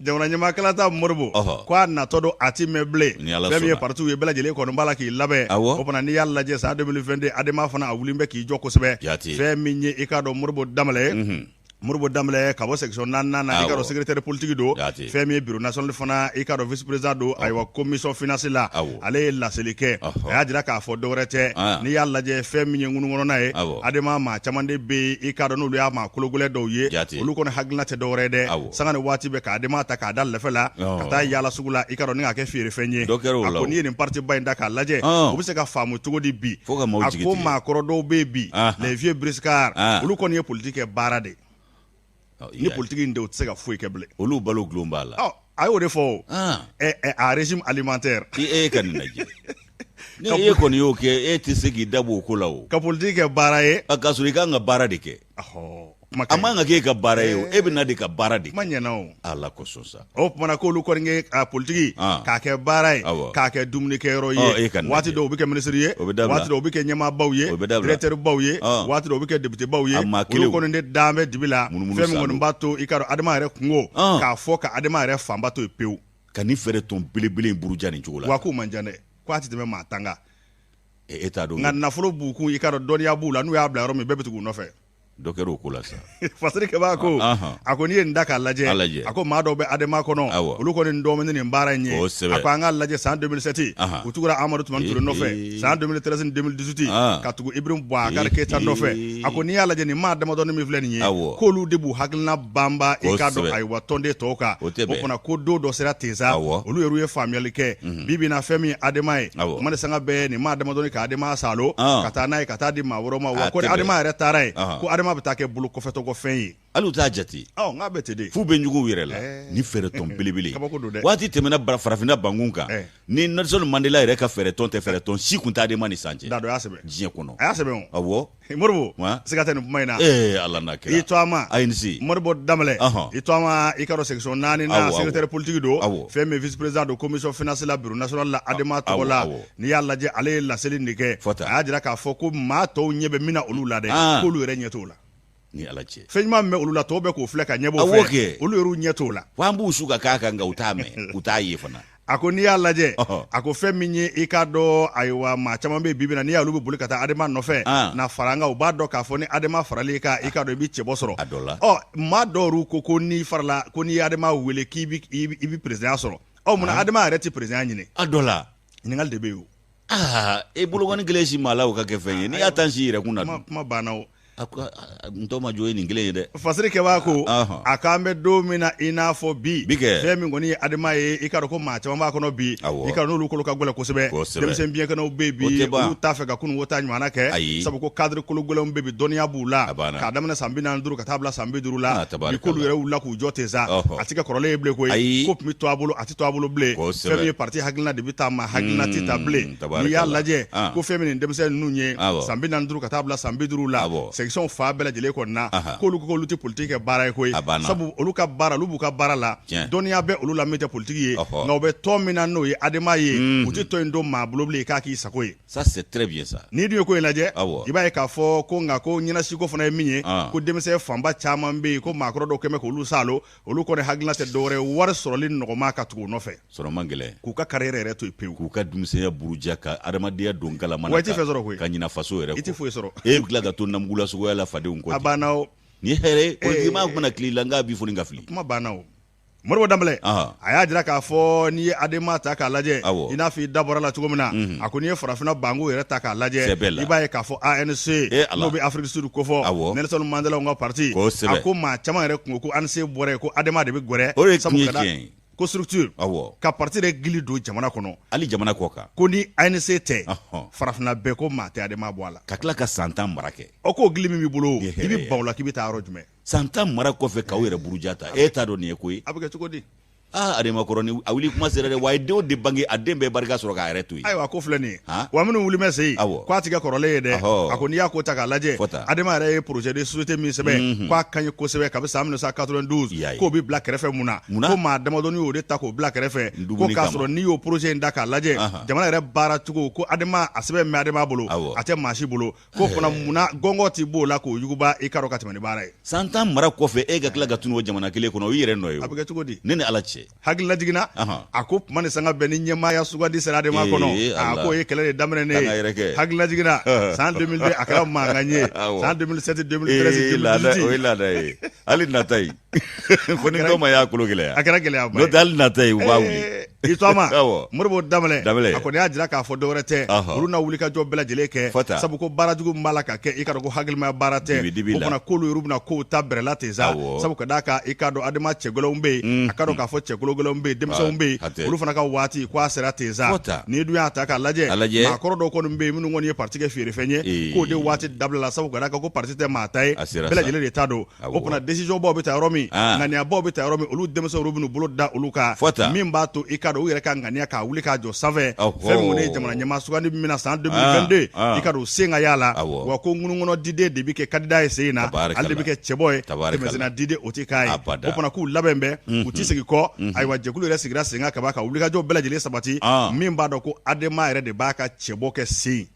Jamana ɲɛmaa kalata, Moribo, ko a natɔ don, a ti mɛn bilen. Fɛn min ye partiw ye, bɛɛ lajɛlen kɔni b'a la k'i labɛn. O fana, n'i y'a lajɛ san 2022, Adema fana a wulilen bɛ k'i jɔ kosɛbɛ. Fɛn min ye, i k'a dɔn Moribo Danbɛlɛ, Moribo Danbɛlɛ ka bɔ section naaninan na, i k'a dɔn secrétaire politique don, fɛn min ye bureau national fana, i k'a dɔn vice président don, ayiwa, commission finance la, ale ye laseli kɛ. A y'a jira k'a fɔ dɔwɛrɛ tɛ, n'i y'a lajɛ fɛn min ye ŋunu kɔnɔna ye, Adema maa caman de bɛ yen, i k'a dɔn n'olu y'a maa kologɛlɛn dɔw ye, olu kɔni hakilina tɛ dɔwɛrɛ ye dɛ, sanga ni waati bɛɛ ka Adema ta k'a da lɛfɛ la ka taa yaala sugu la, i k'a dɔn ni k'a kɛ feerefɛn ye. A ko n'i ye nin parti ba in ta k'a lajɛ, o bɛ se ka faamu cogo di bi? A ko maakɔrɔ dɔw bɛ yen bi, les vieux briscards, olu kɔni ye politique kɛ baara de ni politique in tɛ, u tɛ se ka foyi kɛ bilen. Olu balo gulon b'a la. A y'o de fɔ, a régime alimentaire. E ka nin lajɛ, ni e kɔni y'o kɛ, e tɛ se k'i da bɔ o ko la o. Ka politique kɛ baara ye. A k'a sɔrɔ i kan ka baara de kɛ. A man ka k'e ka baara ye o, e bɛ na de ka baara de kɛ. Kuma ɲɛna o. Ala kosɔn sa. O tuma k'olu kɔni ye a politiki k'a kɛ baara ye, k'a kɛ dumunikɛyɔrɔ ye. Waati dɔw u bɛ kɛ minisiri ye, waati dɔw u bɛ kɛ ɲɛmaabaw ye, directeur baw ye, waati dɔw u bɛ kɛ député baw ye. Olu kɔni de dan bɛ dibi la. Fɛn min kɔni b'a to, i k'a dɔn Adema yɛrɛ kunko, k'a fɔ ka Adema yɛrɛ fanba to yen pewu. Ka nin fɛɛrɛ tɔn belebele in buruja nin cogo la. Wa k'u man ca dɛ, k'a tɛ tɛmɛ maa 10 kan. E t'a dɔn. Nka nafolo b'u kun, i k'a dɔn dɔnniya b'u la, n'u y'a bila yɔrɔ min, bɛɛ bɛ tugu u nɔfɛ. Dɔ kɛra o ko la sa. Fasiri Keba ko, a ko n'i ye nin da k'a lajɛ, a ko maa dɔw bɛ Adema kɔnɔ, olu kɔni dɔn ni nin baara in ye. A ko an k'a lajɛ san 2007, u tugura Amadu Tumani Ture nɔfɛ, san 2013 ni 2018, ka tugu Ibrahim Boubacar Keita nɔfɛ. A ko n'i y'a lajɛ nin maa damadɔnin min filɛ nin ye, k'olu de b'u hakilina banba, i k'a dɔn ayiwa tɔnden tɔw kan. O fana ko don dɔ sera ten sa, olu yɛrɛ ye faamuyali kɛ. Bi bi in na, fɛn min ye Adema ye, kuma ni sanga bɛɛ nin maa damadɔnin ka Adema salo ka taa n'a ye, ka taa di maa wɛrɛw ma. Wa ko ni Adema yɛrɛ taara yen, ko Adema bɛ taa kɛ bolo kɔfɛtɔ fɛn ye. Hali u t'a jate. Nka bɛ ten de. F'u bɛ ɲugu u yɛrɛ la. Ni fɛɛrɛ tɔn belebele. Kabako don dɛ. Waati tɛmɛna farafinna bankun kan, ni Nelson Mandela yɛrɛ ka fɛɛrɛ tɔn tɛ, fɛɛrɛ tɔn si tun tɛ Adema ni san cɛ. Dadɔ y'a sɛbɛn. Diɲɛ kɔnɔ. A y'a sɛbɛn o. Awɔ. Moribo, siga tɛ nin kuma in na. Ee Ala n'a kira. I to a ma. Ayi ni si. Moribo Danbɛlɛ. I to a ma, i k'a dɔn section 4 na, secrétaire politique don. Fɛn min vice président don commission finance la, bureau national la, Adema tɔgɔ la. N'i y'a lajɛ, ale ye laseli nin kɛ. A y'a jira k'a fɔ ko maa tɔw ɲɛ bɛ min na olu la dɛ, k'olu yɛrɛ ɲɛ t'o la. Ni Ala cɛ. Fɛn ɲuman min bɛ olu la, tɔw bɛ k'o filɛ ka ɲɛbɔ o fɛ, olu yɛrɛw ɲɛ t'o la. Wa an b'u su ka k'a kan, nka u t'a mɛn, u t'a ye fana. A ko n'i y'a lajɛ, a ko fɛn min ye, i k'a dɔn ayiwa maa caman bɛ bi bi na, n'i y'olu bɛ boli ka taa Adema nɔfɛ na fara an kan, u b'a dɔn k'a fɔ ni Adema faral'i kan, i k'a dɔn i bɛ cɛbɔ sɔrɔ. A dɔ la. Ɔ maa dɔw ko ko n'i farala, ko n'i ye Adema wele k'i bɛ i bɛ présidentya sɔrɔ. Ɔ munna Adema yɛrɛ tɛ présidentya ɲini? A dɔ la. Ɲininkali de bɛ yen o. Aa e bolokɔni kelen si maa la, o ka kɛ fɛn ye, n'i y'a ta si yɛrɛ kun na dun. Kuma banna o. A ko n tɔ ma jɔ ye nin kelen ye dɛ. Fasiri kɛbaa ko a k'an bɛ don min na i n'a fɔ bi, bi kɛ, fɛn min kɔni ye ADEMA ye, i k'a dɔn ko maa caman b'a kɔnɔ bi, awɔ, i k'a dɔn n'olu kolo ka gɛlɛn kosɛbɛ, kosɛbɛ, denmisɛn biɲɛkɛnɛw bɛ yen bi, olu t'a fɛ ka kununko ta ɲɔgɔnna kɛ, ayi, sabu ko cadre kolo gɛlɛnw bɛ bi, dɔnniya b'u la, a banna, k'a daminɛ san 45 ka taa bila san 50 la, bi k'olu yɛrɛ wulila k'u jɔ ten sa, a ti kɛ kɔrɔlen ye bilen koyi, ayi, ko tun bɛ to a bolo, a tɛ to a bolo bilen, kosɛbɛ, fɛn min ye parti hakilina de bɛ taa, maa hakilina tɛ ta bilen. N'i y'a lajɛ ko fɛn min denmisɛn ninnu ye san 45 ka taa bila san 50 la, section fan bɛɛ lajɛlen kɔni na, k'olu ko olu tɛ politiki kɛ baara ye koyi, sabu olu ka baara, olu b'u ka baara la, dɔnniya bɛ olu la min tɛ politiki ye, nka u bɛ tɔn min na n'o ye ADEMA ye, u tɛ tɔn in don maa bolo bilen k'a k'i sago ye. Ça c'est très bien ça. N'i dun ye ko in lajɛ, i b'a ye k'a fɔ ko nka ko ɲɛnasiko fana ye min ye, ko denmisɛn fanba caman bɛ yen ko maakɔrɔ dɔw kɛmɛ k'olu saalo, olu kɔni hakilina tɛ dɔwɛrɛ ye wari sɔrɔli nɔgɔma ka tugu u nɔfɛ. Sɔrɔ man gɛlɛn. K'u ka carrière yɛrɛ to yen pewu. K'u ka denmisɛnya buruja ka adamadenya don galama na. Wa i tɛ fɛn sɔrɔ koyi. Ka ɲina faso yɛrɛ kɔ. I tɛ foyi sɔrɔ. E bɛ tila ka to namugulasogoya la fadenw kɔ. A banna o. Nin ye hɛrɛ ye. Politikima mana tila i la n k'a b'i foni ka fili. Kuma banna o. Modibo Danbɛlɛ, a y'a jira k'a fɔ n'i ye ADEMA ta k'a lajɛ, i n'a fɔ i da bɔra la cogo min na, a ko n'i ye farafinna banko yɛrɛ ta k'a lajɛ, i b'a ye k'a fɔ ANC n'o bɛ Afrique du Sud kofɔ, Nelson Mandela ka parti, a ko maa caman yɛrɛ tun ko ko ANC bɔra yen ko ADEMA de bɛ gɛrɛ, o de tun ye tiɲɛ ye. Ko structure, ka parti yɛrɛ gili don jamana kɔnɔ, hali jamana kɔ kan, ko ni ANC tɛ, farafinna bɛɛ ko maa tɛ ADEMA bɔ a la. Ka tila ka san 10 mara kɛ. O k'o gili min b'i bolo, i bɛ ban o la k'i bɛ taa yɔrɔ jumɛn? San 10 mara kɔfɛ k'aw yɛrɛ buruja ta, e t'a dɔn nin ye ko ye. A bɛ kɛ cogo di? Aa, ADEMA kɔrɔ ni a wuli kuma sera dɛ, wa a ye denw de bange, a den bɛɛ barika sɔrɔ k'a yɛrɛ to yen. Ayiwa, ko filɛ nin ye, wa minnu wuli bɛ sen yen, k'a ti kɛ kɔrɔlen ye dɛ. A ko n'i y'a ko ta k'a lajɛ, ADEMA yɛrɛ ye projet de société min sɛbɛn, k'a ka ɲi kosɛbɛ kabi san 1992, k'o bɛ bila kɛrɛfɛ mun na? Ko maa damadɔni y'o de ta k'o bila kɛrɛfɛ, ko k'a sɔrɔ n'i y'o projet in da k'a lajɛ, jamana yɛrɛ baara cogo, ko ADEMA a sɛbɛn bɛ ADEMA bolo, a tɛ maa si bolo. Ko fana munna gɔngɔ tɛ b'o la k'o yuguba i k'a dɔn ka tɛmɛ ni baara ye. San 10 mara kɔfɛ e ka tila ka tunu o jamana kelen kɔnɔ, o y'i yɛrɛ nɔ ye o. A bɛ kɛ cogo di? Ne ni Ala cɛ. Hakililajigin na, a ko tuma ni sanga bɛɛ ni ɲɛmaaya sugandi sera ADEMA kɔnɔ, a k'o ye kɛlɛ de daminɛ ne ye. Hakililajigin na, san 2002 a kɛra mankan ye, san 2007, 2013, 2018. O ye laada ye, hali nata in ko ni dɔ ma y'a kolo gɛlɛya. A kɛra gɛlɛyaba ye. N'o tɛ hali nata in u b'a wuli. I to ma Modibo Danbɛlɛ a kɔni y'a jira k'a fɔ dɔwɛrɛ tɛ, olu na wulikajɔ bɛɛ lajɛlen kɛ, sabu ko baara jugu min b'a la ka kɛ, i k'a dɔn ko hakilimaya baara tɛ, o fana k'olu yɛrɛ bɛna kow ta bɛrɛ la ten sa, sabu ka d'a kan i k'a dɔn ADEMA cɛ gɛlɛnw bɛ yen, a k'a dɔn k'a fɔ cɛ kolo gɛlɛnw bɛ yen, denmisɛnw bɛ yen, olu fana ka waati ko a sera ten sa. N'i dun y'a ta k'a lajɛ, maakɔrɔ dɔw kɔni bɛ yen minnu kɔni ye parti kɛ feerefɛn ye, k'o de waati dabilala, sabu ka d'a kan ko parti tɛ maa ta ye, bɛɛ lajɛlen de ta don. O fana décision baw bɛ ta yɔrɔ min, ŋaniya baw bɛ ta yɔrɔ min, olu denmisɛnw bɛn'u bolo da olu kan, min b'a to i k'a dɔn u yɛrɛ ka ŋaniya k'a wuli k'a jɔ sanfɛ, fɛn min kɔni ye jamana ɲɛmaa sugandi min bɛna san 2022, i k'a dɔn u sen ka y'a la, wa ko ŋunuŋɔnɔ diden de bɛ kɛ candidat ye sen in na, ale de bɛ kɛ cɛbɔ ye, tɛmɛsenna diden o tɛ k'a ye. O fana k'u labɛn bɛ, u tɛ segin kɔ. Ayiwa, jɛkulu yɛrɛ sigira sen kan kaban ka wulikajɔ bɛɛ lajɛlen sabati, min b'a dɔn ko ADEMA yɛrɛ de b'a ka cɛbɔ kɛ sen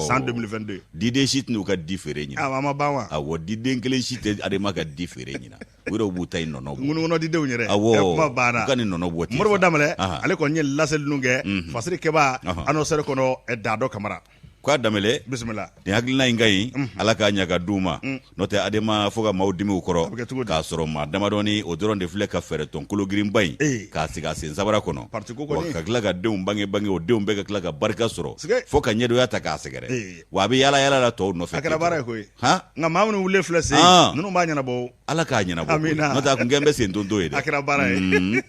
san 2022. Diden si tɛn'u ka di feere ɲinan. A ma ban wa? Awɔ, diden kelen si tɛ ADEMA ka di feere ɲinan. U yɛrɛw b'u ta in nɔnɔ bɔ. Ŋunuŋɔnɔ didenw yɛrɛ. Awɔ, kuma banna. U ka nin nɔnɔ bɔ ten. Modibo Danbɛlɛ, ale kɔni ye laseli ninnu kɛ, fasiri kɛbaa, annonceur kɔnɔ, Dado Kamara. K'a Danbɛlɛ. Bisimila. Nin hakilina in ka ɲi, Ala k'a ɲɛ ka d'u ma. N'o tɛ ADEMA fo ka maaw dimi u kɔrɔ. A bɛ kɛ cogo di? K'a sɔrɔ maa damadɔni o dɔrɔn de filɛ ka fɛɛrɛ tɔn kologirinba in, k'a sigi a sen sabara kɔnɔ. Parti ko kɔni. Wa ka tila ka denw bange bange, o denw bɛɛ ka tila ka barika sɔrɔ. Sike. Fo ka ɲɛdonya ta k'a sɛgɛrɛ. Wa a bɛ yaala yaala la tɔw nɔfɛ. A kɛra baara ye koyi. Han? Nka maa minnu wulilen filɛ sen, ninnu b'a ɲɛnabɔ. Ala k'a ɲɛnabɔ. Amina. N'o tɛ a kun kɛn bɛ sen tonto ye dɛ. A kɛra baara ye.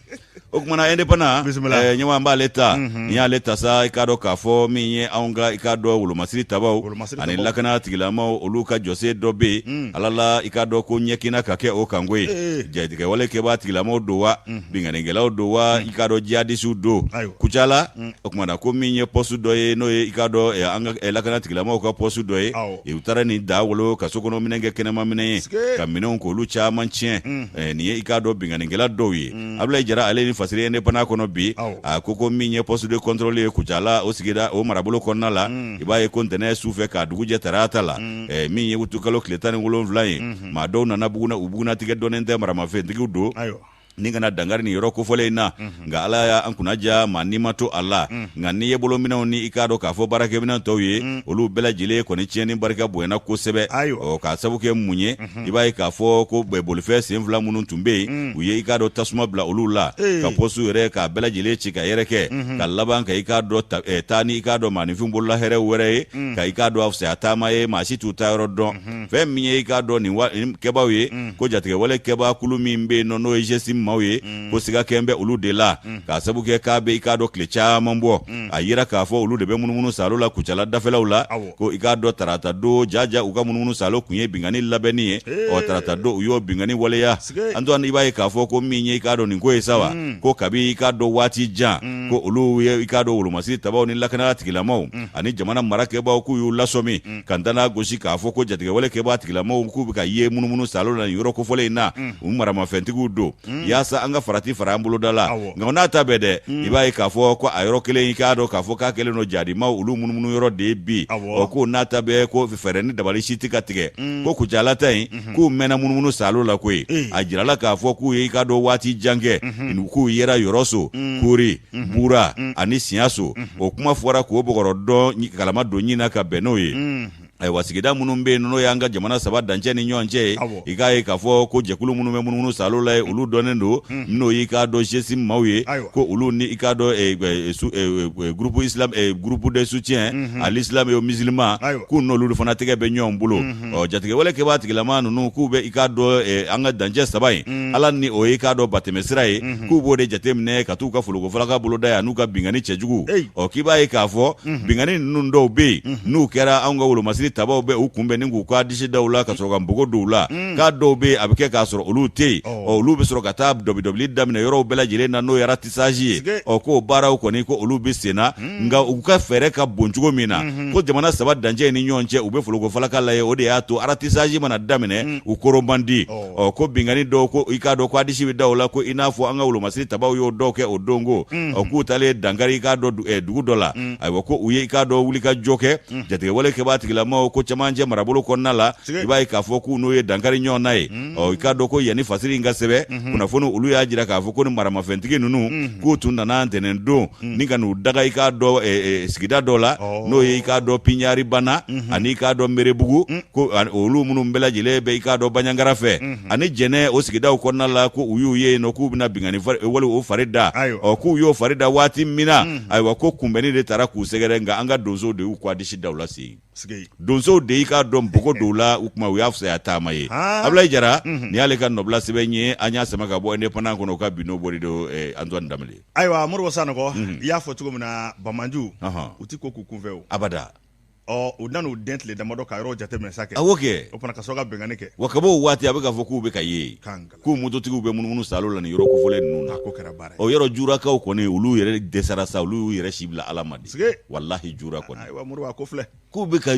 O kumana indépendant Bisimila. Ɲɛma b'ale ta, n'i y'ale ta sa, i k'a dɔn k'a fɔ min ye anw ka, i k'a dɔn wolomasiri tabaw Wolomasiri ani tabaw. lakana tigilamaw, olu ka jɔsen dɔ bɛ yen, ala la i k'a dɔn ko ɲɛkinna ka kɛ o kan koyi. Jatigɛwale kɛbaa tigilamaw don wa, binkannikɛlaw don wa, i k'a dɔn jihadisiw don. Ayiwa. Kucala, o kumana ko min ye poste dɔ ye, n'o ye i k'a dɔn an ka lakana tigilamaw ka poste dɔ ye, u taara nin da wolo ka sokɔnɔ minɛn kɛ kɛnɛma minɛn ye, ka minɛnw k'olu caman tiɲɛ. Nin ye i k'a dɔn binkannikɛla dɔw ye. Abulayi Jara ale ni fasiri indépendant kɔnɔ bi, a ko min ye poste de contrôle ye Kucala, o sigida o marabolo kɔnɔna la, i b'a ye ko ntɛnɛn su fɛ k'a dugujɛ tarata la, min ye utukalo tile 17 ye, maa dɔw nana u bugunnatigɛ dɔnnen tɛ, maramafɛntigiw don. Ni ka na dankari nin yɔrɔ kofɔlen in na, nka Ala y'an kunna diya, maa ni ma to a la. Nka n'i ye bolominɛnw ni i k'a dɔn k'a fɔ baarakɛminɛn tɔw ye, olu bɛɛ lajɛlen kɔni tiɲɛni barika bonyana kosɛbɛ. Ɔ, k'a sabu kɛ mun ye? I b'a ye k'a fɔ ko bolifɛn sen fila minnu tun bɛ yen, u ye i k'a dɔn tasuma bila olu la, ka pɔsu yɛrɛ k'a bɛɛ lajɛlen ci ka yɛrɛkɛ, ka laban ka i k'a dɔn taa ni i k'a dɔn maaninfin bolola hɛrɛ wɛrɛ ye, ka i k'a dɔn a fisaya taama ye, maa si t'u taa yɔrɔ dɔn. Fɛn min ye i k'a dɔn nin kɛbaaw ye, ko jatigɛwale kɛbaa kulu min bɛ yen nɔ, n'o ye GSIM maaw ye, ko siga kɛn bɛ olu de la, k'a sabu kɛ k'a bɛ i k'a dɔn tile caman bɔ, a yira k'a fɔ olu de bɛ munumunu saalo la Kucala dafɛlaw la. Ko i k'a dɔn tarata don jaja u ka munumunu saalo kun ye binkanni labɛnni ye. Ɔ, tarata don u y'o binkanni waleya. Antoine, i b'a ye k'a fɔ ko min ye i k'a dɔn nin ko ye sa wa, ko kabi i k'a dɔn waati jan, ko olu ye i k'a dɔn wolomasiri tabaw ni lakanaya tigilamaw ani jamana marakɛbaw, k'u y'u lasɔmi ka danna gosi k'a fɔ ko jatigɛwale kɛbaa tigilamaw k'u bɛ ka ye munumunu saalo la nin yɔrɔ kofɔlen in na, u maramafɛntigiw don, yaasa an ka farati fara an boloda la. Nka o n'a ta bɛɛ dɛ, i b'a ye k'a fɔ ko a yɔrɔ kelen, i k'a dɔn k'a fɔ k'a kɛlen don jadimaw olu munumunu yɔrɔ de ye bi. Ɔ, k'o n'a ta bɛɛ, ko fɛɛrɛ ni dabali si tɛ ka tigɛ. Ko Kucala ta in, k'u mɛnna munumunu saalo la koyi. A jirala k'a fɔ k'u ye i k'a dɔn waati jan kɛ, k'u yera Yɔrɔso, Kori, Bura ani Siyaso. O kuma fɔra k'o bɔgɔrɔ dɔn kalama don ɲin na ka bɛn n'o ye. Ayiwa, sigida minnu bɛ yen n'o y'an ka jamana saba dancɛ ni ɲɔgɔn cɛ ye, i k'a ye k'a fɔ ko jɛkulu minnu bɛ munumunu saalo la ye, olu dɔnnen don, n'o y'i k'a dɔn GSIM maaw ye, ko olu ni i k'a dɔn groupe islam, groupe de soutien à l'islam et aux musulmans, k'u n'olu fana tɛgɛ bɛ ɲɔgɔn bolo. Ɔ, jatigɛwale kɛbaa tigilama ninnu, k'u bɛ i k'a dɔn an ka dancɛ saba in, Ala ni o ye i k'a dɔn batɛmɛsira ye, k'u b'o de jateminɛ ka t'u ka folokofalaka boloda yan n'u ka binkanni cɛjugu. Ɔ, k'i b'a ye k'a fɔ binkanni ninnu dɔw bɛ yen, n'u kɛra, anw ka wolomasiri tabaw bɛ u kunbɛn ni k'u ka disi da u la ka sɔrɔ ka npogo don u la. K'a dɔw bɛ yen, a bɛ kɛ k'a sɔrɔ olu tɛ yen. Ɔ, olu bɛ sɔrɔ ka taa dɔbidɔbili daminɛ yɔrɔw bɛɛ lajɛlen na, n'o ye ratissage ye. Ɔ, k'o baaraw kɔni, ko olu bɛ sen na. Nka u ka fɛɛrɛ ka bon cogo min na, ko jamana saba dancɛ ni ɲɔgɔn cɛ, u bɛ folokofalaka la ye, o de y'a to ratissage mana daminɛ, u koron man di. Ɔ, ko binkanni dɔw, ko i k'a dɔn ko a disi bɛ da o la, ko i n'a fɔ an ka wolomasiri tabaw y'o dɔw kɛ o don, ko ɔ, k'u taalen dankari i k'a dɔn dugu dɔ la. Ayiwa, ko u ye i k'a dɔn wuli ka jɔ kɛ jatigɛwale kɛbaa tigilamaw ko cɛmancɛ marabolo kɔnɔna la. I b'a ye k'a fɔ k'u n'o ye dankari ɲɔgɔn na ye. Ɔ, i k'a dɔn ko yanni fasiri in ka sɛbɛn, kunnafoni olu y'a jira k'a fɔ ko ni maramafɛntigi ninnu, k'u tun nana ntɛnɛn don ni ka n'u daga i k'a dɔn sigida dɔ la, n'o ye i k'a dɔn Piɲari Bana ani i k'a dɔn Merebugu, ko olu minnu bɛɛ lajɛlen bɛ i k'a dɔn Baɲangara fɛ ani Jɛnɛ, o sigidaw kɔnɔna la, ko u y'u ye yen nɔ, k'u bɛna binkanni wale o fari da. Ɔ, k'u y'o fari da waati min na, ayiwa, ko kunbɛnni de taara k'u sɛgɛrɛ, nka an ka donsow de y'u kɔ a disi da u la sen. Donsow de y'i k'a dɔn npogo don u la, u kuma u y'a fisaya taama ye. Abulayi Jara, nin y'ale ka nɔbila sɛbɛn ye, an y'a sama ka bɔ Indépendant kɔnɔ, u ka bi n'o bɔli don, Antoine Danbele. Ayiwa, Moribo Sanɔgɔ, i y'a fɔ cogo min na, banbaanciw u ti ko k'u kunfɛ o abada. Ɔ, u nan'u dɛn tile damadɔ ka yɔrɔ jateminɛ sa kɛ. Awɔ kɛ. O fana ka sɔrɔ ka binkanni kɛ. Wa kab'o waati, a bɛ k'a fɔ k'u bɛ ka ye, k'u mototigiw bɛ munumunu saalo la nin yɔrɔ kofɔlen ninnu na. A ko kɛra baara ye. Ɔ, yɔrɔ jurakaw kɔni, olu yɛrɛ dɛsɛra sa, olu y'u yɛrɛ si bila Ala ma de. Walahi, jura kɔni. Ayiwa Moribo, a ko filɛ. K'u bɛ ka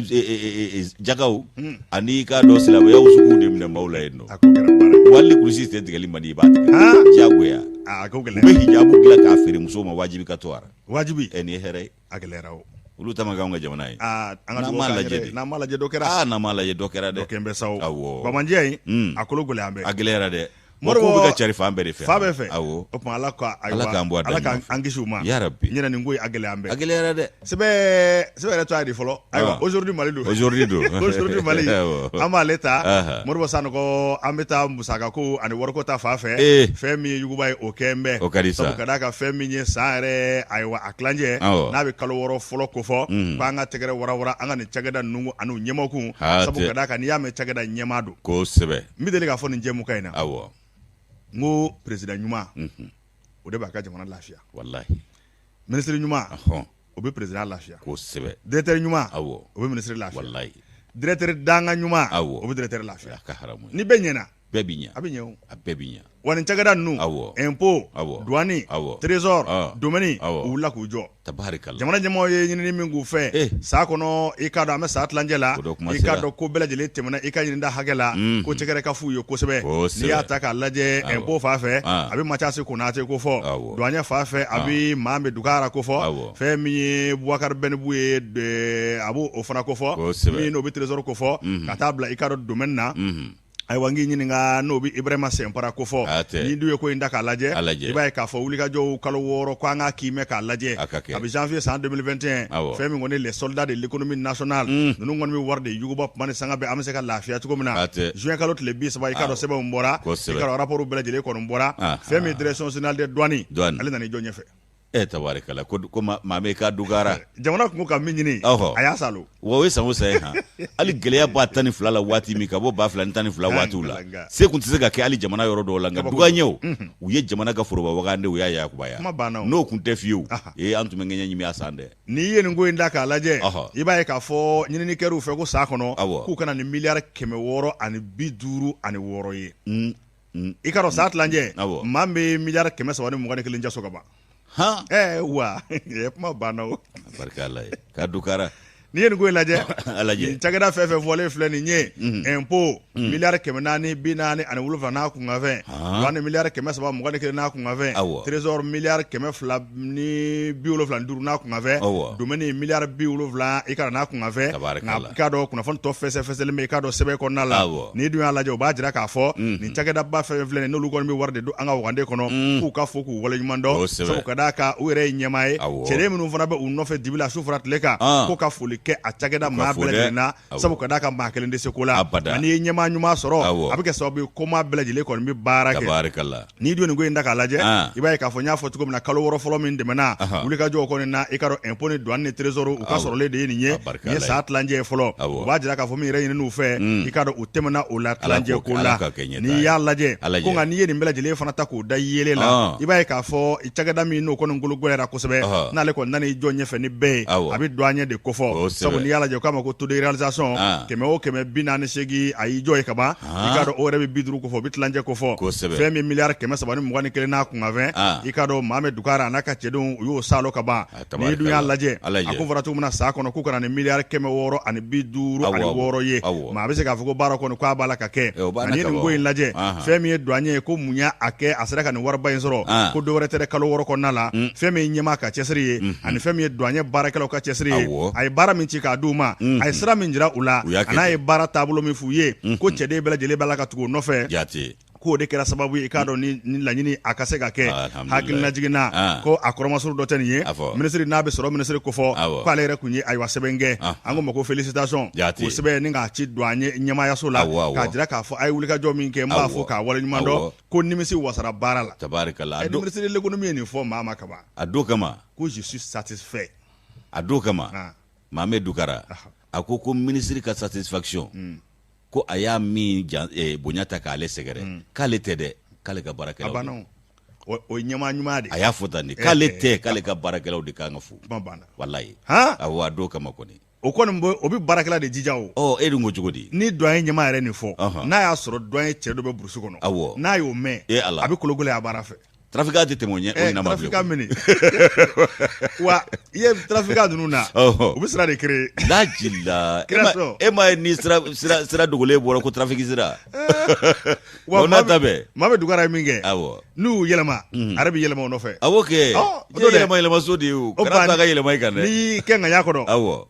jakaw ani i k'a dɔn silamɛya suguw de minɛ maaw la yen nɔ. A ko kɛra baara ye. Wali kulusi tɛ tigɛli man di, i b'a tigɛ. Diyagoya. A ko gɛlɛn. U bɛ hijabu dilan k'a feere musow ma wajibi ka to a la. Wajibi. Ɛ, nin ye hɛrɛ ye. A gɛlɛyara o. Olu ta ma kɛ anw ka jamana ye. Aa, an ka N'an dugawu m'a k'an lajɛ yɛrɛ ye. de. N'an m'a lajɛ, dɔ kɛra. Aa, n'an m'a lajɛ, dɔ kɛra dɛ. Dɔ kɛn bɛ sa o. Awɔ. Banbaanciya in, a kolo gɛlɛya bɛɛ. A gɛlɛyara dɛ. Moribo, Wa kow bɛ ka cari fan bɛɛ de fɛ. Fan bɛɛ fɛ. Awɔ. O tuma Ala ka ayiwa, Ala k'an bɔ a da Ala k'an ɲuman fɛ. an kisi u ma. Yarabi. Ɲinɛ nin ko in a gɛlɛya an bɛɛ. A gɛlɛyara dɛ. Sɛbɛn sɛbɛn yɛrɛ tɔgɔ ye di fɔlɔ? Ayiwa, aujourd'hui Mali don. Aujourd'hui don. Aujourd'hui Mali. Awɔ. An b'ale ta. Aha. Moribo Sanɔgɔ, an bɛ taa musakako ani wariko ta fan fɛ. Ee. Fɛn min ye yuguba ye, o kɛn bɛ. O ka di sa. Sabu ka d'a kan fɛn min ye san yɛrɛ, ayiwa, a tilancɛ, Awɔ. n'a bɛ kalo 6 fɔlɔ kofɔ, ko an ka tɛgɛrɛ warawara an ka nin cakɛda ninnu ani u ɲɛmaaw kun. Hatɛ. Sabu ka d'a kan n'i y'a mɛn cakɛda ɲɛmaa don. Kosɛbɛ. N bɛ deli k'a fɔ nin jɛmukan in na. Awɔ. N ko président ɲuman, o de b'a ka jamana lafiya. Walahi. Ministre ɲuman, Ɔhɔn. o bɛ président lafiya. Kosɛbɛ. Directeur ɲuman, Awɔ. o bɛ ministre lafiya. Walahi. Directeur danga ɲuman, Awɔ. o bɛ directeur lafiya. A ka haramu ye. Ni bɛɛ ɲɛna, Bɛɛ bi ɲɛ. a bɛ ɲɛ o. A bɛɛ bi ɲɛ. Wa nin cakɛda ninnu, Awɔ. impôt, Awɔ. douane, Awɔ. trésor, Ah. domaine, Awɔ. u wulila k'u jɔ. Tabarikala. Jamana ɲɛmɔgɔ ye ɲinini min k'u fɛ Eh. san kɔnɔ, i k'a dɔn an bɛ san tilancɛ la, O dɔ kuma i k'a sera. dɔn ko bɛɛ lajɛlen tɛmɛna i ka ɲininda hakɛ la, ko cɛkɛrɛ ka f'u ye kosɛbɛ. Kosɛbɛ. N'i y'a ta k'a lajɛ, Awɔ. impôt fan fɛ, Ah. a bɛ Mathias Konate ko fɔ, Awɔ. douanier fan fɛ, a bɛ Mohamed Dukara ko fɔ, Awɔ. fɛn min ye Boubacar Bɛnibu ye, a b'o fana ko fɔ, Kosɛbɛ. min n'o bɛ trésor ko fɔ, ka taa bila i k'a dɔn domaine na. Ayiwa, n k'i ɲininka n'o bɛ Ibrahima Sɛnpara ko fɔ. N'i dun ye ko in ta k'a lajɛ, i b'a ye k'a fɔ wulikajɔw kalo 6 ko an k'a kiimɛ k'a lajɛ kabi janvier san 2021, fɛn min kɔni les soldats de l'économie nationale, ninnu kɔni bɛ wari de yuguba tuma ni sanga bɛɛ, an bɛ se ka lafiya cogo min na. Juin kalo tile 30, i k'a dɔn sɛbɛnw bɔra, i k'a dɔn rapport bɛɛ lajɛlen kɔni bɔra. Fɛn min direction générale des douanes, ale nana i jɔ ɲɛfɛ. E tabarikala, ko maa min ka dugara jamana tun ko ka min ɲini, a y'a salo. Wa o ye san o san ye han, hali gɛlɛya b'a 12 la waati min, ka bɔ 2012 waatiw la, se tun tɛ se ka kɛ hali jamana yɔrɔ dɔw la, nka duwanɲɛw u ye jamana ka foroba wagande, u y'a yakubaya. N'o tun tɛ fiyewu, ee, an tun bɛ ŋɛɲɛ ɲimi a san dɛ. N'i ye nin ko in da k'a lajɛ, i b'a ye k'a fɔ ɲinini kɛr'u fɛ ko san kɔnɔ k'u ka na ni miliyari 656 ye. I k'a dɔn san tilancɛ, maa min bɛ miliyari 321 jaso ka ban. Wa kuma banna o. Barika Ala ye k'a dukara. N'i ye nin ko in lajɛ, nin cakɛda fɛn fɛn fɔlen filɛ nin ye, impôt miliyari 447 n'a kunkanfɛn, douane miliyari 321 n'a kunkanfɛn, trésor miliyari 275 n'a kunkanfɛn, domaine miliyari 70 i k'a dɔn n'a kunkanfɛn. Nka i k'a dɔn kunnafoni tɔ fɛsɛfɛsɛlen bɛ i k'a dɔn sɛbɛn kɔnɔna la. N'i dun y'a lajɛ, u b'a jira k'a fɔ nin cakɛdaba fɛn filɛ nin, n'olu kɔni bɛ wari de don an ka wagande kɔnɔ, k'u ka fo k'u waleɲuman dɔn, sabu ka d'a kan u yɛrɛ ye ɲɛmaa ye, cɛden minnu fana bɛ u nɔfɛ dibi la su fara tile kan, ko ka foli kɛ a cakɛda maa bɛɛ lajɛlen na, sabu ka d'a kan maa kelen tɛ se ko la, nka n'i ye ɲɛmaa ɲuman sɔrɔ, a bɛ kɛ sababu ye ko maa bɛɛ lajɛlen kɔni bɛ baara kɛ. N'i dun nin ko in ta k'a lajɛ, i b'a ye k'a fɔ n y'a fɔ cogo min na, kalo 6 fɔlɔ min tɛmɛna, wulikajɔw kɔni na, i k'a dɔn impôt ni douane ni trésor u ka sɔrɔlen de ye nin ye. Nin ye san tilancɛ ye fɔlɔ. U b'a jira k'a fɔ min yɛrɛ ɲinini u fɛ, i k'a dɔn u tɛmɛna o la tilancɛ ko la. N'i y'a lajɛ ko nka n'i ye nin bɛɛ lajɛlen fana ta k'o da yeelen la, i b'a ye k'a fɔ cakɛda min n'o kɔni kolo gɛlɛyara kosɛbɛ, n'ale kɔni nan'i jɔ ɲɛfɛ ni bɛɛ ye, a bɛ douanier de kofɔ, sabu n'i y'a lajɛ u k'a ma ko taux de réalisation 100 o 148, a y'i jɔ ye kaban. I k'a dɔn o yɛrɛ bɛ 50 kofɔ, o bɛ tilancɛ kofɔ. Fɛn min miliyari 321 n'a kunkanfɛn, i k'a dɔn Mohamed Dukara a n'a ka cɛdenw, u y'o salo ka ban. N'i dun y'a lajɛ, a ko fɔra cogo min na san kɔnɔ k'u ka na ni miliyari 656 ye, maa bɛ se k'a fɔ ko baara kɔni k'a b'a la ka kɛ. Nka n'i ye nin ko in lajɛ, fɛn min ye douanier ye, ko mun y'a kɛ a sera ka nin wariba in sɔrɔ, ko dɔwɛrɛ tɛ dɛ, kalo 6 kɔnɔna la, fɛn min ye ɲɛmaa ka cɛsiri ye ani fɛn min ye douanier baarakɛlaw ka cɛsiri ye, a ye baara min ci k'a d'u ma, a ye sira min jira u la, a n'a ye baara taabolo min f'u ye, ko cɛden bɛɛ lajɛlen b'a la ka tugu o nɔfɛ, k'o de kɛra sababu ye i k'a dɔn ni laɲini a ka se ka kɛ. Hakililajigin na, ko a kɔrɔmasuru dɔ tɛ nin ye, minisiri n'a bɛ sɔrɔ minisiri kofɔ, k'ale yɛrɛ tun ye ayiwa sɛbɛn kɛ, an ko ma ko félicitation, k'o sɛbɛn ni k'a ci douanier ɲɛmaayaso la, k'a jira k'a fɔ a ye wulikajɔ min kɛ, n b'a fɔ k'a waleɲuman dɔn, ko nimisi wasara baara la. Tabarikala. Ministre de l'économie ye nin fɔ maa ma kaban. A don kama. Ko je suis satisfait. A don kama, Mohamed Dukara a ko minisiri ka satisfaction, ko a y'a min bonya ta k'ale sɛgɛrɛ, k'ale tɛ dɛ, k'ale ka baarakɛlaw. A banna, o ye ɲɛmaa ɲuman de. A y'a fɔ tan de, k'ale tɛ, k'ale ka baarakɛlaw de kan ka fo. Kuma banna. Walayi. Awɔ, a don kama kɔni. O kɔni o bɛ baarakɛla de jija o. Ɔ, e dun ko cogo di? Ni douanier ɲɛmaa yɛrɛ nin fɔ, n'a y'a sɔrɔ douanier cɛ dɔ bɛ burusi kɔnɔ, n'a y'o mɛn, e Ala, a bɛ kologɛlɛya a baara fɛ. Trafiquant tɛ tɛmɛ o ɲɛ, o ɲɛna ma bilen. Trafiquant minɛ wa, i ye trafiquant ninnu na, u bɛ sira de créer. Lajila, e ma ye ni sira dogolen bɔra ko trafic sira. Wa n'a ta bɛɛ. Mohamed Dukara ye min kɛ, n'u y'u yɛlɛma, a yɛrɛ bɛ yɛlɛma o nɔfɛ. Awɔ kɛ, diɲɛ yɛlɛma yɛlɛmaso de ye o, kana taa ka yɛlɛma i kan dɛ. N'i y'i kɛ ŋaɲa kɔnɔ,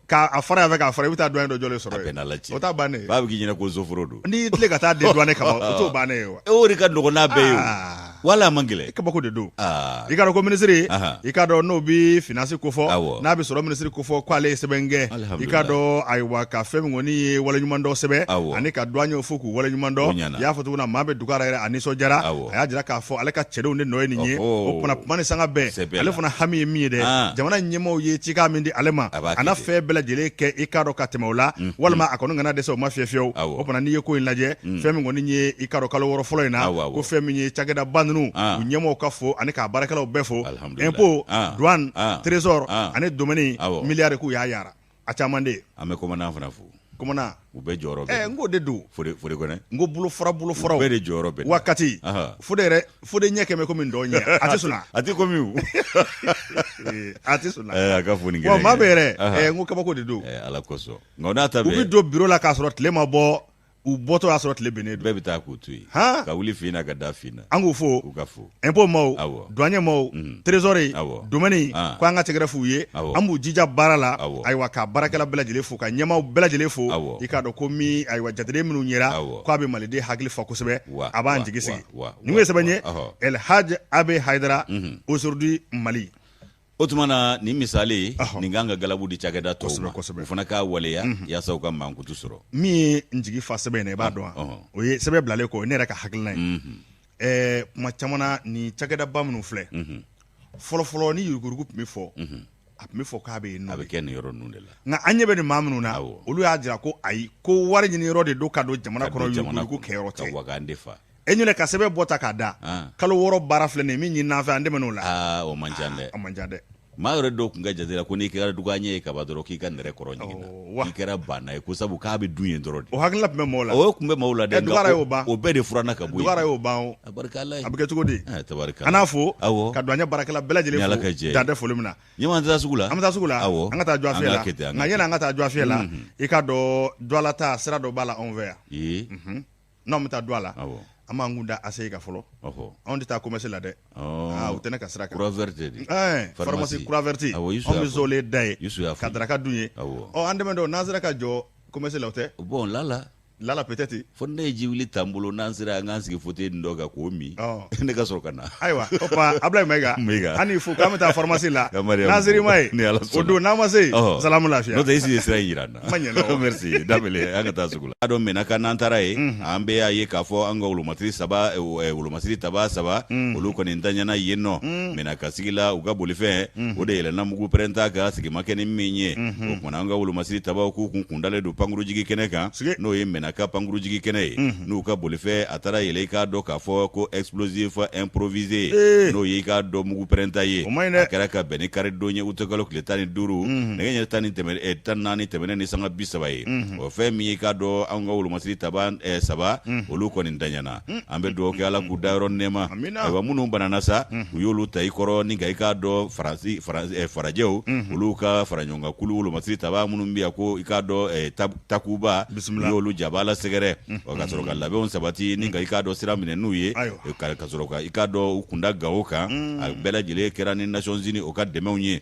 k'a fara yan fɛ k'a fara, i bɛ taa douanier dɔ jɔlen sɔrɔ yen. A bɛɛ n'Ala cɛ. O t'a bannen ye. B'a bɛ k'i ɲɛna ko soforo don. N'i y'i tilen ka taa dédouaner kaban, o t'o bannen ye wa. O de ka nɔgɔn n'a bɛɛ ye o. Wala a man gɛlɛn. Kabako de don. I k'a dɔn ko minisiri, i k'a dɔn n'o bɛ finance kofɔ, n'a bɛ sɔrɔ minisiri kofɔ, k'ale ye sɛbɛn kɛ, i k'a dɔn ayiwa ka fɛn min kɔni ye waleɲuman dɔn sɛbɛn ani ka douanier fo k'u waleɲuman dɔn. I y'a fɔ cogo min na, Mohamed Dukara yɛrɛ a nisɔndiyara, a y'a jira k'a fɔ ale ka cɛdenw de nɔ ye nin ye. O tuma kuma ni sanga bɛɛ, ale fana hami ye min ye dɛ, jamana ɲɛmaaw ye cikan min di ale ma, a n'a fɛn bɛɛ lajɛlen kɛ i k'a dɔn ka tɛmɛ o la, walima a kɔni kana dɛsɛ o ma fiyewu fiyewu. O tuma n'i ye ko in lajɛ, fɛn min kɔni ye i k'a dɔn kalo 6 fɔlɔ in na, ko fɛn min ye cakɛdaba ninnu u ɲɛmaaw ka fo ani k'a baarakɛlaw bɛɛ fo, impôt, douane, trésor ani domaine, miliyari k'u y'a yara a caman de. An bɛ commandant fana fo. Commandant. U bɛɛ jɔyɔrɔ bɛ. N k'o de don. Fode Fode Kɔnɛ. N ko bolofara bolofaraw. U bɛɛ de jɔyɔrɔ bɛ. Wa Kati. Fode yɛrɛ, Fode ɲɛ kɛmɛ komi ntɔn ɲɛ, a tɛ sunaa. A tɛ komi a tɛ sunaa. A ka fo nin kɛnɛ. Wa maa bɛ yɛrɛ, n ko kabako de don. Ala kosɔn. Nka o n'a ta bɛɛ. U bɛ don bureau la k'a sɔrɔ tile ma bɔ. U bɔtɔ y'a sɔrɔ tile binnen don. Bɛɛ bɛ taa k'u to yen. Han! Ka wuli fin na ka da fin na. An k'u fo. U ka fo. Impôt maaw. Awɔ. Douanier maaw. Unhun. Trésor. Awɔ. Domaine. An. Ko an ka tɛgɛrɛ f'u ye. Awɔ. An b'u jija baara la. Awɔ. Ayiwa ka baarakɛla bɛɛ lajɛlen fo ka ɲɛmaaw bɛɛ lajɛlen fo. Awɔ. I k'a dɔn ko min ayiwa jateden minnu yera. Awɔ. K'a bɛ Maliden hakili fa kosɛbɛ. Wa A b'an jigi sigi. Wa Nin kun ye sɛbɛn ye. Ɔhɔ. El Hadj Abe Haidara. Unhun. Aujourd'hui Mali. O tuma na nin misali nin kan ka galabu di cakɛda tɔw ma u fana k'a waleya mhm. yaasa u ka mankutu sɔrɔ min ye n jigi fa sɛbɛn in na i b'a dɔn wa o ye sɛbɛn bilalen kɔ ne yɛrɛ ka hakilina ye mhm. ɛɛ kuma caman na nin cakɛdaba minnu filɛ mhm. fɔlɔfɔlɔ ni yuruguyurugu tun bɛ fɔ a tun bɛ fɔ k'a bɛ yen nɔ a bɛ kɛ nin yɔrɔ ninnu de la nka an ɲɛ bɛ nin maa minnu na olu y'a jira ko ayi ko wari ɲini yɔrɔ de don ka don jamana kɔnɔ yuruguyurugu kɛyɔrɔ tɛ ka wagande fa E ɲinɛ ka sɛbɛn bɔ ta k'a da kalo 6 baara filɛ nin ye min ɲinina an fɛ an tɛmɛn'o la, aa o man ca dɛ, a man ca dɛ, maa yɛrɛ dɔw tun ka jate la ko n'i kɛra dugaɲɛ ye kaban dɔrɔn k'i ka nɛrɛ kɔrɔ ɲiginna k'i kɛra baana ye ko sabu k'a bɛ dun yen dɔrɔn de, o hakilina tun bɛ maaw la, o tun bɛ maaw la dɛ, nka y'o ban, o bɛɛ de furanna ka bɔ yen, Dugara y'o ban o, a barika Ala ye, a bɛ kɛ cogo di, tabarikala, an n'a fo, awɔ, ka douanier baarakɛla bɛɛ lajɛlen fo dan tɛ foli min na Ɲɛma an tɛ taa sugu la an bɛ taa sugu la awɔ an ka taa Duwafiyɛ la nka yanni an ka taa Duwafiyɛ la i k'a dɔn Duwala taa sira dɔ b'a la anw fɛ yan n'anw bɛ taa Duwala an b'an kun da ACI kan fɔlɔ anw tɛ taa commerce la dɛ o tɛ ne ka sira kan Croix verte de pharmacie Croix verte anw bɛ zolen da yen ka daraka dun yen ɔ an dɛmɛ don n'an sera ka jɔ commerce la o tɛ bon lala lala peut-être fo ne ye jiwuli ta n bolo n'an sera an k'an sigi fauteuil dɔ kan k'o min ne ka sɔrɔ ka na ayiwa o tuma Abulayi Mayiga an n'i fo k'an bɛ taa pharmacie la n'an ser'i ma yen o don n'an ma se yen salamu lafiya n'o tɛ i si ye sira in jira n na ma ɲinɛ merci Danbele an ka taa sugu la a dɔn Menaka n'an taara yen an bɛ y'a ye k'a fɔ an ka wolomasiri saba wolomasiri taba saba olu kɔni ntanyana yen nɔ Menaka sigi la u ka bolifɛn o de yɛlɛnna mugu pɛrɛnta kan sigi ma kɛ ni min ye o tuma an ka wolomasiri tabaw k'u kun kundalen don pankurujigi kɛnɛ kan n'o ye Menaka pankurujigi kɛnɛ ye n'u ka bolifɛn a taara yɛlɛ i k'a dɔn k'a fɔ ko explosif improvisé n'o ye i k'a dɔn mugu pɛrɛnta ye a kɛra ka bɛn ni karidon ye utikalo tile 15 nɛgɛ ɲɛ 14 tɛmɛnen ni sanga 30 ye o fɛn min ye i k'a dɔn an ka wolomasiri taba saba olu kɔni ntanyana an bɛ dugawu kɛ Ala k'u dayɔrɔ nɛɛma ayiwa minnu banana sa u y'olu ta i kɔrɔ ni ka i k'a dɔn Faransi farajɛw olu ka faraɲɔgɔnkan kulu wolomasiri taba minnu bɛ yan ko i k'a dɔn Takuba u y'olu jabala sɛgɛrɛ ka sɔrɔ ka labɛnw sabati ni ka i k'a dɔn sira minɛ n'u ye ka sɔrɔ ka i k'a dɔn u kunda Gawo kan a bɛɛ lajɛlen kɛra ni Nations Unies o ka dɛmɛw ye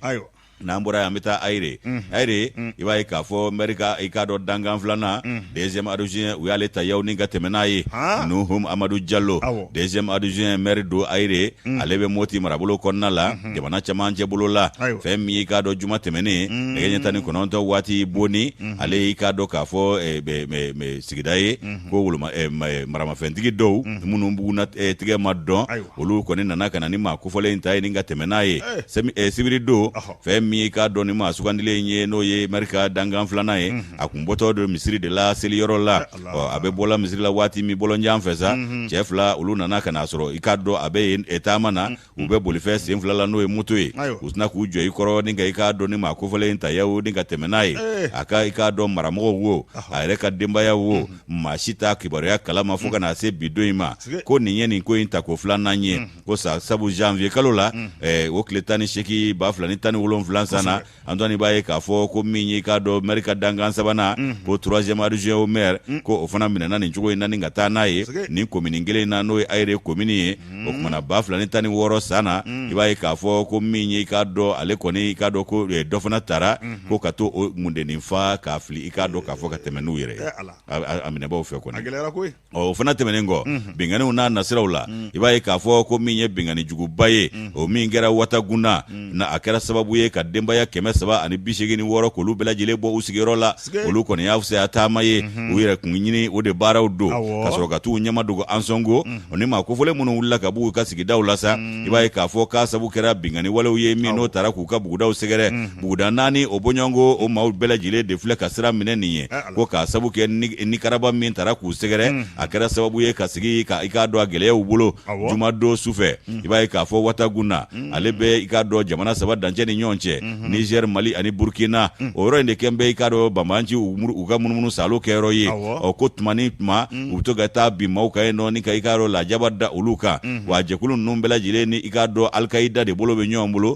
n'an bɔra yen an bɛ taa Ayire Ayire i b'a ye k'a fɔ mɛri ka i k'a dɔn dankan filanan deuxième adjoint u y'ale ta yaw ni ka tɛmɛ n'a ye Nuhum Amadu Jalo deuxième adjoint mɛri don Ayire ale bɛ Moti marabolo kɔnɔna la jamana camancɛ bolo la fɛn min y'i k'a dɔn juma tɛmɛnen nɛgɛ ɲɛ 19 waati boni ale y'i k'a dɔn k'a fɔ sigida ye ko maramafɛntigi dɔw minnu bugunnatigɛ ma dɔn olu kɔni nana ka na ni maa kofɔlen in ta ye ni ka tɛmɛ n'a ye sibiri don fɛn min y'i k'a dɔn ni maa sugandilen ye n'o ye mɛri ka dankan filanan ye a kun bɔtɔ don misiri de la seliyɔrɔ la ɔ a bɛ bɔla misiri la waati min bɔlɔnjan fɛ sa cɛ fila olu nana ka n'a sɔrɔ i k'a dɔn a bɛ yen taama na u bɛ bolifɛn sen fila la n'o ye moto ye u sina k'u jɔ i kɔrɔ ni ka i k'a dɔn ni maa kofɔlen in ta yaw ni ka tɛmɛ n'a ye a ka i k'a dɔn maramɔgɔw wo a yɛrɛ ka denbaya wo maa si t'a kibaruya kalama fo ka na se bi don in ma ko nin ye nin ko in tako filanan ye ko sa sabu janvier kalo la o tile 18 2017 san na Antoine b'a ye k'a fɔ ko min y'i k'a dɔn mɛri ka dankan sabanan ko troisième adjoint au maire ko o fana minɛna nin cogo in na ni ka taa n'a ye nin komini kelen in na n'o ye Ayire komini ye o tuma na 2016 san na i b'a ye k'a fɔ ko min y'i k'a dɔn ale kɔni i k'a dɔn ko dɔ fana tara ko ka to o mundennin fa k'a fili i k'a dɔn k'a fɔ ka tɛmɛ n'u yɛrɛ ye a minɛbaaw fɛ kɔni. Ɔ o fana tɛmɛnen kɔ binkanniw n'a nasiraw la i b'a ye k'a fɔ ko min ye binkanni juguba ye o min kɛra Wataguna na a kɛra sababu ye ka denbaya 386 k'olu bɛɛ lajɛlen bɔ u sigiyɔrɔ la olu kɔni y'a fisaya taama ye u yɛrɛ kun ɲini o de baaraw don ka sɔrɔ ka t'u ɲɛmadogo Ansɔngo o ni maa kofɔlen minnu wulila ka b'u ka sigidaw la sa i b'a ye k'a fɔ k'a sabu kɛra binkanni walew ye min n'o taara k'u ka bugudaw sɛgɛrɛ buguda naani o bɔɲɔgɔnko o maaw bɛɛ lajɛlen de filɛ ka sira minɛ nin ye ko k'a sabu kɛ nikaraba min taara k'u sɛgɛrɛ a kɛra sababu ye ka sigi ka i k'a dɔn a gɛlɛya u bolo jumadon sufɛ i b'a ye k'a fɔ Wataguna ale bɛ i k'a dɔn jamana saba dancɛ ni ɲɔgɔn cɛ cɛ, Niger, Mali ani Burkina, o yɔrɔ in de kɛn bɛ i k'a dɔn banbaanci u ka munumunu saalo kɛyɔrɔ ye. Ɔ ko tuma ni tuma u bɛ to ka taa bin maaw kan yen nɔ ni ka i k'a dɔn lajaba da olu kan. Wa jɛkulu ninnu bɛɛ lajɛlen ni i k'a dɔn Alkaïda de bolo bɛ ɲɔgɔn bolo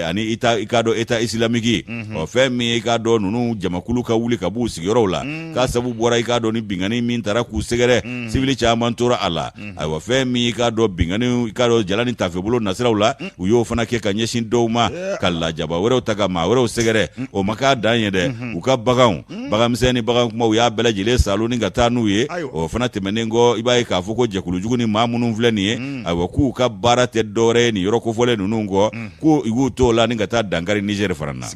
ani i k'a dɔn État islamique. Ɔ fɛn min ye i k'a dɔn ninnu jamakulu ka wuli ka b'u sigiyɔrɔw la, k'a sabu bɔra i k'a dɔn ni binkanni min taara k'u sɛgɛrɛ, sivili caman tora a la. Ayiwa fɛn min i k'a dɔn binkanni i k'a dɔn jala ni tafebolo nasiraw la, u y'o fana kɛ ka ɲɛsin dɔw ma, ka lajaba wɛrɛw ta ka maa wɛrɛw sɛgɛrɛ. O ma k'a dan ye dɛ, u ka baganw, baganmisɛn ni bagan kunba, u y'a bɛɛ lajɛlen saalo ni ka taa n'u ye. O fana tɛmɛnen kɔ, i b'a ye k'a fɔ ko jɛkulujugu ni maa minnu filɛ nin ye, ayiwa k'u ka baara tɛ dɔwɛrɛ ye nin yɔrɔ kofɔlen ninnu kɔ, k'u y'u t'o la ni ka taa dankari Niger fana na.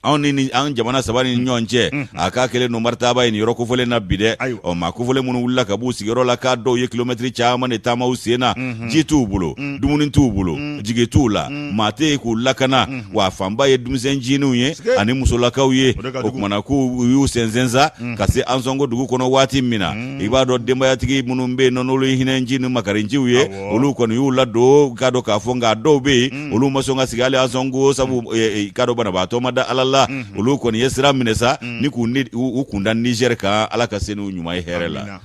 Anw ni an jamana saba ni ɲɔgɔn cɛ, a k'a kɛlen don maritaaba ye nin yɔrɔ kofɔlen na bi dɛ. Ɔ maa kofɔlen minnu wulila ka b'u sigiyɔrɔ la, k'a dɔw ye kilomɛtiri caman de taama u sen na, ji t'u bolo, dumuni t'u bolo, jigi t'u la, maa tɛ yen k'u lakana, wa fanba ye denmisɛn ncininw ye ani musolakaw ye. O tuma na k'u y'u sɛnsɛn sa ka se Ansɔngo dugu kɔnɔ waati min na, i b'a dɔn denbayatigi minnu bɛ yen n'olu ye hinɛnci ni makarinciw ye, olu kɔni y'u ladon k'a dɔn k'a fɔ. Nka dɔw bɛ yen, olu ma sɔn ka sigi hali Ansɔngo, sabu i k'a dɔn banabaatɔ ma da Ala la. Olu kɔni ye sira minɛ sa ni k'u u kunda Niger kan. Ala ka se n'u ɲuman ye hɛrɛ la.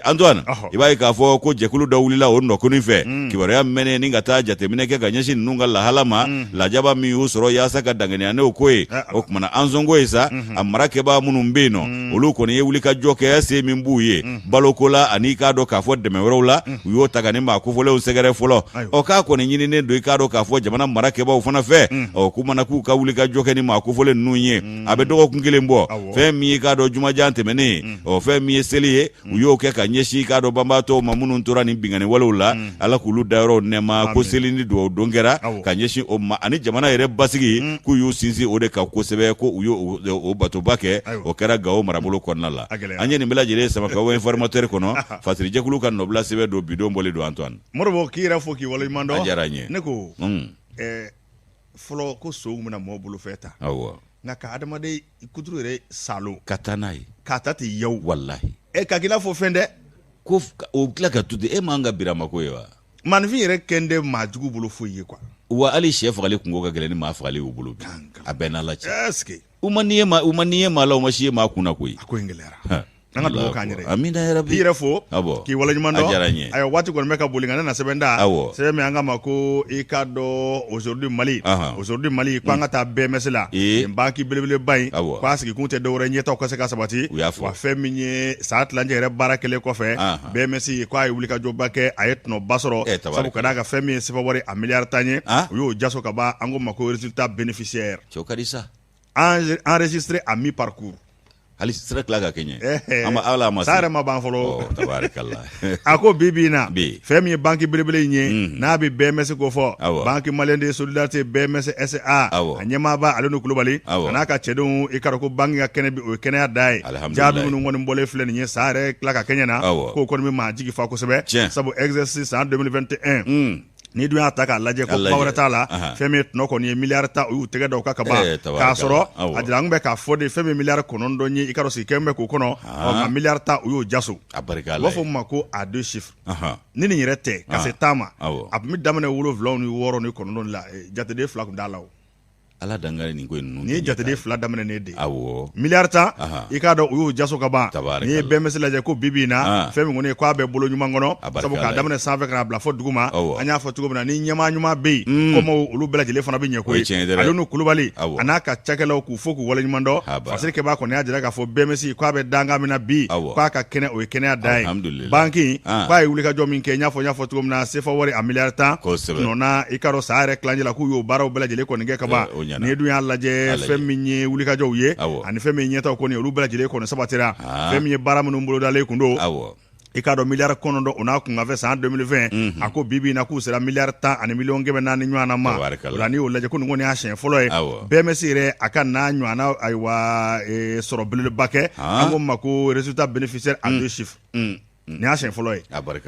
Antoine, i b'a ye k'a fɔ ko jɛkulu dɔ wulila o nɔkuni fɛ, kibaruya mɛnnen, ni ka taa jateminɛ kɛ ka ɲɛsin ninnu ka lahala ma, lajaba min y'u sɔrɔ, yaasa ka danganiya n'o ko ye. O tuma na Ansɔngo ye sa, a marakɛbaa minnu bɛ yen nɔ, olu kɔni ye wulikajɔ kɛ se min b'u ye baloko la ani i k'a dɔn k'a fɔ dɛmɛ wɛrɛw la, u y'o ta ka ni maa kofɔlenw sɛgɛrɛ fɔlɔ. Ɔ k'a kɔni ɲininen don i k'a dɔn k'a fɔ jamana marakɛbaaw fana fɛ, ɔ k'u mana k'u ka wulikajɔ kɛ ni maa kofɔlen ninnu ye. A bɛ dɔgɔkun kelen bɔ, fɛn min ye i k'a dɔn jumajan tɛmɛnen, ɔ fɛn min ye seli ye, u y'o kɛ ka ɲɛsin i k'a dɔn banbaatɔw ma minnu tora nin binkanni walew la, Ala k'olu dayɔrɔw nɛɛma. Ko seli ni dugawu don kɛra ka ɲɛsin o ma ani jamana yɛrɛ basigi, k'u y'u sinsin o de kan kosɛbɛ, ko u y'o o batoba kɛ. O kɛra Gawo marabolo kɔnɔna la. An ye nin bɛɛ lajɛlen sama ka bɔ Informateur kɔnɔ. Fasirijɛkulu ka nɔbila sɛbɛn don, bidon bɔlen don, Antoine. Modibo, k'i yɛrɛ fo k'i waleɲuman dɔn. A diyara n ye. Ne ko fɔlɔ ko sow bɛna mɔgɔ bolofɛn ta, nka ka adamaden kuturu yɛrɛ salo ka taa n'a ye, k'a ta ten yaw, walahi. Ɛ ka k'i n'a fɔ fɛn dɛ. Ko o tila ka to ten, e m'an ka Birama ko ye wa? Maaninfin yɛrɛ kɛn tɛ maa jugu bolo foyi ye quoi. Wa hali sɛ fagali kunko ka gɛlɛn ni maa fagali y'u bolo bi, a bɛɛ n'Ala cɛ. Est ce que U ma ni ye maa, u ma ni ye maa la, u ma si ye maa kun na koyi. A ko in gɛlɛyara. An ka dugawu k'an yɛrɛ ye. Amina yarabi. K'i yɛrɛ fo. Awɔ. K'i waleɲuman dɔn. A diyara n ye. Ayiwa, waati kɔni bɛ ka boli, nka ne na sɛbɛn da. Awɔ. Sɛbɛn min an k'a ma ko i k'a dɔn aujourd'hui Mali. Aujourd'hui Mali ko an ka taa BMS la. Nin banki belebeleba in. Awɔ. K'a sigikun tɛ dɔwɛrɛ ɲɛtaaw ka se ka sabati. U y'a fɔ. Wa fɛn min ye san tilancɛ yɛrɛ baara kɛlen kɔfɛ. BMS k'a ye wulikajɔba kɛ, a ye tɔnɔba sɔrɔ. Ɛ tabarikala. Sabu ka d'a kan fɛn min ye CFA wari a miliyari 10 ye. U y'o jaso ka ban, an ko ma ko résultat bénéficiaire. Cɛw ka di sa. Enregistré à mi-parcours. Hali sira tila ka kɛɲɛ. An ma ala ma san yɛrɛ ma ban fɔlɔ. Tabarikala. A ko bi bi in na, fɛn min ye banki belebele in ye, n'a bɛ BMS ko fɔ, Banque malienne de solidarité BMS SA, a ɲɛmaaba Alinu Kulubali a n'a ka cɛdenw, i k'a dɔn ko banki ka kɛnɛ bi, o ye kɛnɛya dan ye. Jaabi minnu kɔni bɔlen filɛ nin ye san yɛrɛ tila ka kɛɲɛ na, k'o kɔni bɛ maa jigi fa kosɛbɛ, sabu exercice san 2021, n'i dun y'a ta k'a lajɛ, ko kuma wɛrɛ t'a la, fɛn min ye tɔnɔ kɔni ye miliyari 10, u y'u tɛgɛ da o kan ka ban, k'a sɔrɔ a jira an bɛ k'a fɔ de fɛn min miliyari 9 ye, i k'a dɔn sigi kɛlen bɛ k'o kɔnɔ, nka miliyari 10 u y'o jaso. A barika. U b'a fɔ min ma ko à deux chiffres. Ni nin yɛrɛ tɛ ka se 10 ma, a tun bɛ daminɛ 7 ni 6 ni 9 la, jateden 2 tun t'a la o. Ala dangari nin ko in ninnu. Nin ye jateden 2 daminɛ ne de. Awɔ. Miliyari 10. I k'a dɔn u y'o jaso ka ban. N'i ye BMS lajɛ ko bi bi in na, fɛn min kɔni ye k'a bɛ bolo ɲuman kɔnɔ, sabu k'a daminɛ sanfɛ ka n'a bila fɔ dugu ma. An y'a fɔ cogo min na, ni ɲɛmaa ɲuman bɛ yen, kɔmɔw olu bɛɛ lajɛlen fana bɛ ɲɛ koyi. Alinu Kulubali a n'a ka cakɛlaw k'u fo k'u waleɲuman dɔn. Fasiri kɛbaa kɔni y'a jira k'a fɔ BMS k'a bɛ dankan min na bi, k'a ka kɛnɛ o ye kɛnɛya dan ye. Banki k'a ye wulikajɔ min kɛ, n y'a fɔ cogo min na, CFA wari a miliyari 10 nɔ i k'a dɔn san yɛrɛ tilancɛ la, k'u y'o baaraw bɛɛ lajɛlen kɔni kɛ ka ban. N'i dun y'a lajɛ, fɛn min ye wulikajɔw ye ani fɛn min ɲɛtaaw kɔni, olu bɛɛ lajɛlen kɔni sabatira. Fɛn min ye baara minnu bolodalen kun don, i k'a dɔn miliyari 9 o n'a kunkanfɛ san 2020, a ko bi bi in na k'u sera miliyari 10 ani miliyɔn 400 ɲɔgɔnna ma. O la n'i y'o lajɛ, ko nin kɔni y'a siɲɛ fɔlɔ ye BMS yɛrɛ a ka n'a ɲɔgɔnna ayiwa sɔrɔ belebeleba kɛ, an ko ma ko résultat bénéficiaire à deux chiffres. Nin y'a siɲɛ fɔlɔ ye.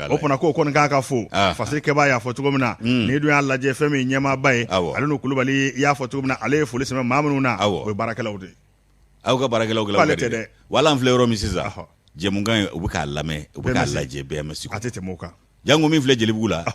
O fana k'o kɔni k'a ka fo fasiri kɛbaa y'a fɔ cogo min na. N'i dun y'a lajɛ, fɛn min ɲɛmaaba ye Alinu Kulubali, i y'a fɔ cogo min na, ale ye foli sɛmɛ maa minnu na, o ye baarakɛlaw de ye. Aw ka baarakɛlaw k'ale tɛ dɛ. Wala an filɛ yɔrɔ min sisan, jɛmukan in, u bɛ k'a lamɛn, u bɛ k'a lajɛ BMS. A tɛ tɛmɛ o kan. Jango min filɛ Jelibugu la.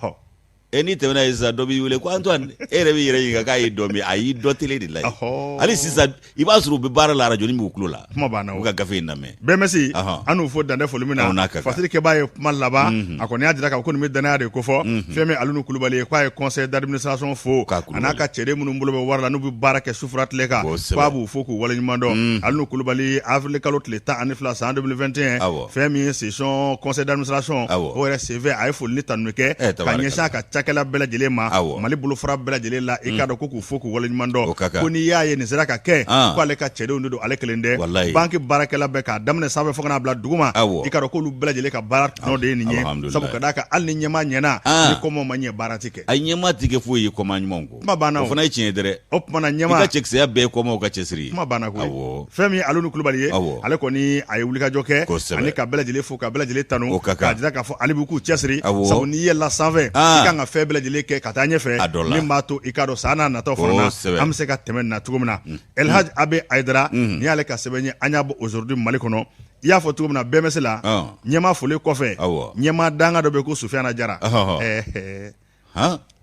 E n'i tɛmɛna yen sisan, dɔ b'i wele ko Antoine. E yɛrɛ b'i yɛrɛ ɲininka k'a y'i dɔn min. A y'i dɔn télé de la yen. Hali sisan, i b'a sɔrɔ u bɛ baara la, arajo b'u tulo la. Kuma banna. U ka gafe in lamɛn. BMS, an n'u fo dan tɛ foli min na. Fasiri kɛbaa ye kuma laban. A kɔni y'a jira k'a fɔ ko nin bɛ danaya de kofɔ. Fɛn min Alunu Kulubali ye, k'a ye conseil d'administration fo, a n'a ka cɛden minnu bolo bɛ wari la, n'u bɛ baara kɛ su fara tile kan, k'a b'u fo k'u waleɲuman dɔn. Alunu Kulubali, avril kalo tile 12 san 2021, fɛn min ye session conseil d'administration o yɛrɛ senfɛ, a ye foli ni tanuni kɛ ka ɲɛsin a ka cakɛla bɛɛ lajɛlen ma, Mali bolofara bɛɛ lajɛlen la. I k'a dɔn ko k'u fo k'u waleɲuman dɔn, ko n'i y'a ye nin sera ka kɛ, ko ale ka cɛdenw de don, ale kelen tɛ. Banque baarakɛla bɛɛ, k'a daminɛ sanfɛ fo ka n'a bila duguma, i k'a dɔn k'olu bɛɛ lajɛlen ka baara tɔnɔ de ye nin ye. Sabu ka d'a kan, hali ni ɲɛmaa ɲɛna, ni kɔmɔ ma ɲɛ, baara tɛ kɛ. A ɲɛmaa tɛ kɛ foyi ye kɔmaa ɲumanw kɔ. Kuma banna. O fana ye tiɲɛ ye dɛ. O tuma na, ɲɛmaa, i ka cɛkisɛya bɛɛ ye kɔmaw ka cɛsiri ye. Kuma banna koyi. Awɔ. Fɛn min ye Alunu Kulubali ye, ale kɔni a ye wulikajɔ kɛ ani ka bɛɛ lajɛlen fo ka bɛɛ lajɛlen tanu, o ka kan, k'a jira k'a fɔ ale b'u k'u cɛsiri. Sabu n'i yɛlɛla sanfɛ, i kan ka fɛn bɛɛ lajɛlen kɛ ka taa ɲɛfɛ, a dɔ la, min b'a to, i k'a dɔn, san n'a nataw fana na, an bɛ se ka tɛmɛ nin na cogo min na. El Hadj Abe Hayidara, nin y'ale ka sɛbɛn ye, an y'a bɔ Aujourd'hui Mali kɔnɔ. I y'a fɔ cogo min na, BMS la, ɲɛmaa folen kɔfɛ, ɲɛmaa danga dɔ bɛ ko Sufiyana Jara.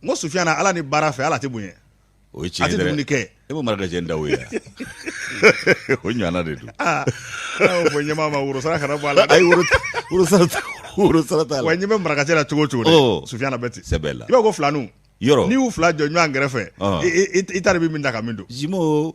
N ko Sufiyana, Ala ni baara fɛ, ala tɛ bonya. O ye tiɲɛ ye dɛ. A tɛ dumuni kɛ. E b'o marakajɛ da o ye, o ɲɔgɔnna de don. Aa, n'a fɔ ɲɛmaa ma, woro sara kana bɔ a la. Ayi, woro sara woro sara t'a la. Wa ɲɛ bɛ marakajɛ la cogo o cogo dɛ, Sufiyana bɛ ten. Sɛbɛ la. I b'a ko filaninw. Yɔrɔ. N'i y'u fila jɔ ɲɔgɔn kɛrɛfɛ, i t'a dɔn i bɛ min ta ka min don. Jimo.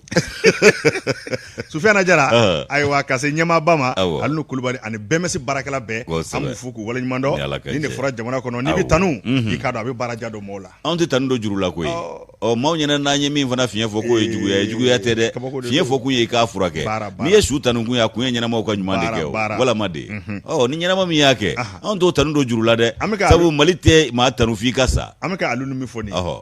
Sufiyana Jara, ayiwa, ka se ɲɛmaaba ma, Alunu Kulubali ani BMS baarakɛla bɛɛ, an b'u fo k'u waleɲuman dɔn. Nin de fɔra jamana kɔnɔ, n'i bɛ tanu, i k'a dɔn a bɛ baara ja don mɔgɔw la. Anw tɛ tanu don juru la koyi. Ɔ, maaw ɲɛna n'an ye min fana fiɲɛ fɔ k'o ye juguya ye, juguya tɛ dɛ. Fiɲɛ fɔ kun ye i k'a furakɛ. N'i ye su tanu kun ye, a kun ye ɲɛnamaw ka ɲuman de kɛ o walama de. Ɔ, ni ɲɛnama min y'a kɛ, anw t'o tanu don juru la dɛ, sabu Mali tɛ maa tanu f'i ka sa. An bɛ ka Alunu min fɔ nin ye,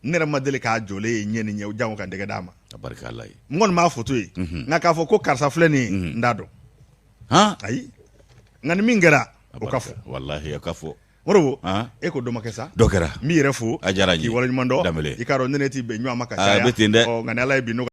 ne yɛrɛ ma deli k'a jɔlen ye ɲɛ ni ɲɛ, jango ka n tɛgɛ d'a ma. A barika Ala ye. N kɔni b'a foto ye, nka k'a fɔ ko karisa filɛ nin ye, n t'a dɔn. Ayi, nka ni min kɛra, o ka fɔ. Walahi, o ka fɔ. Modibo, e ko dɔ ma kɛ sa? Dɔ kɛra. N b'i yɛrɛ fo. A diyara n ye. K'i waleɲuman dɔn. Danbele. I k'a dɔn ne t'i bɛn ɲɔgɔn ma ka caya. A bɛ ten dɛ. Ɔ, nka ni Ala ye bi nɔgɔya.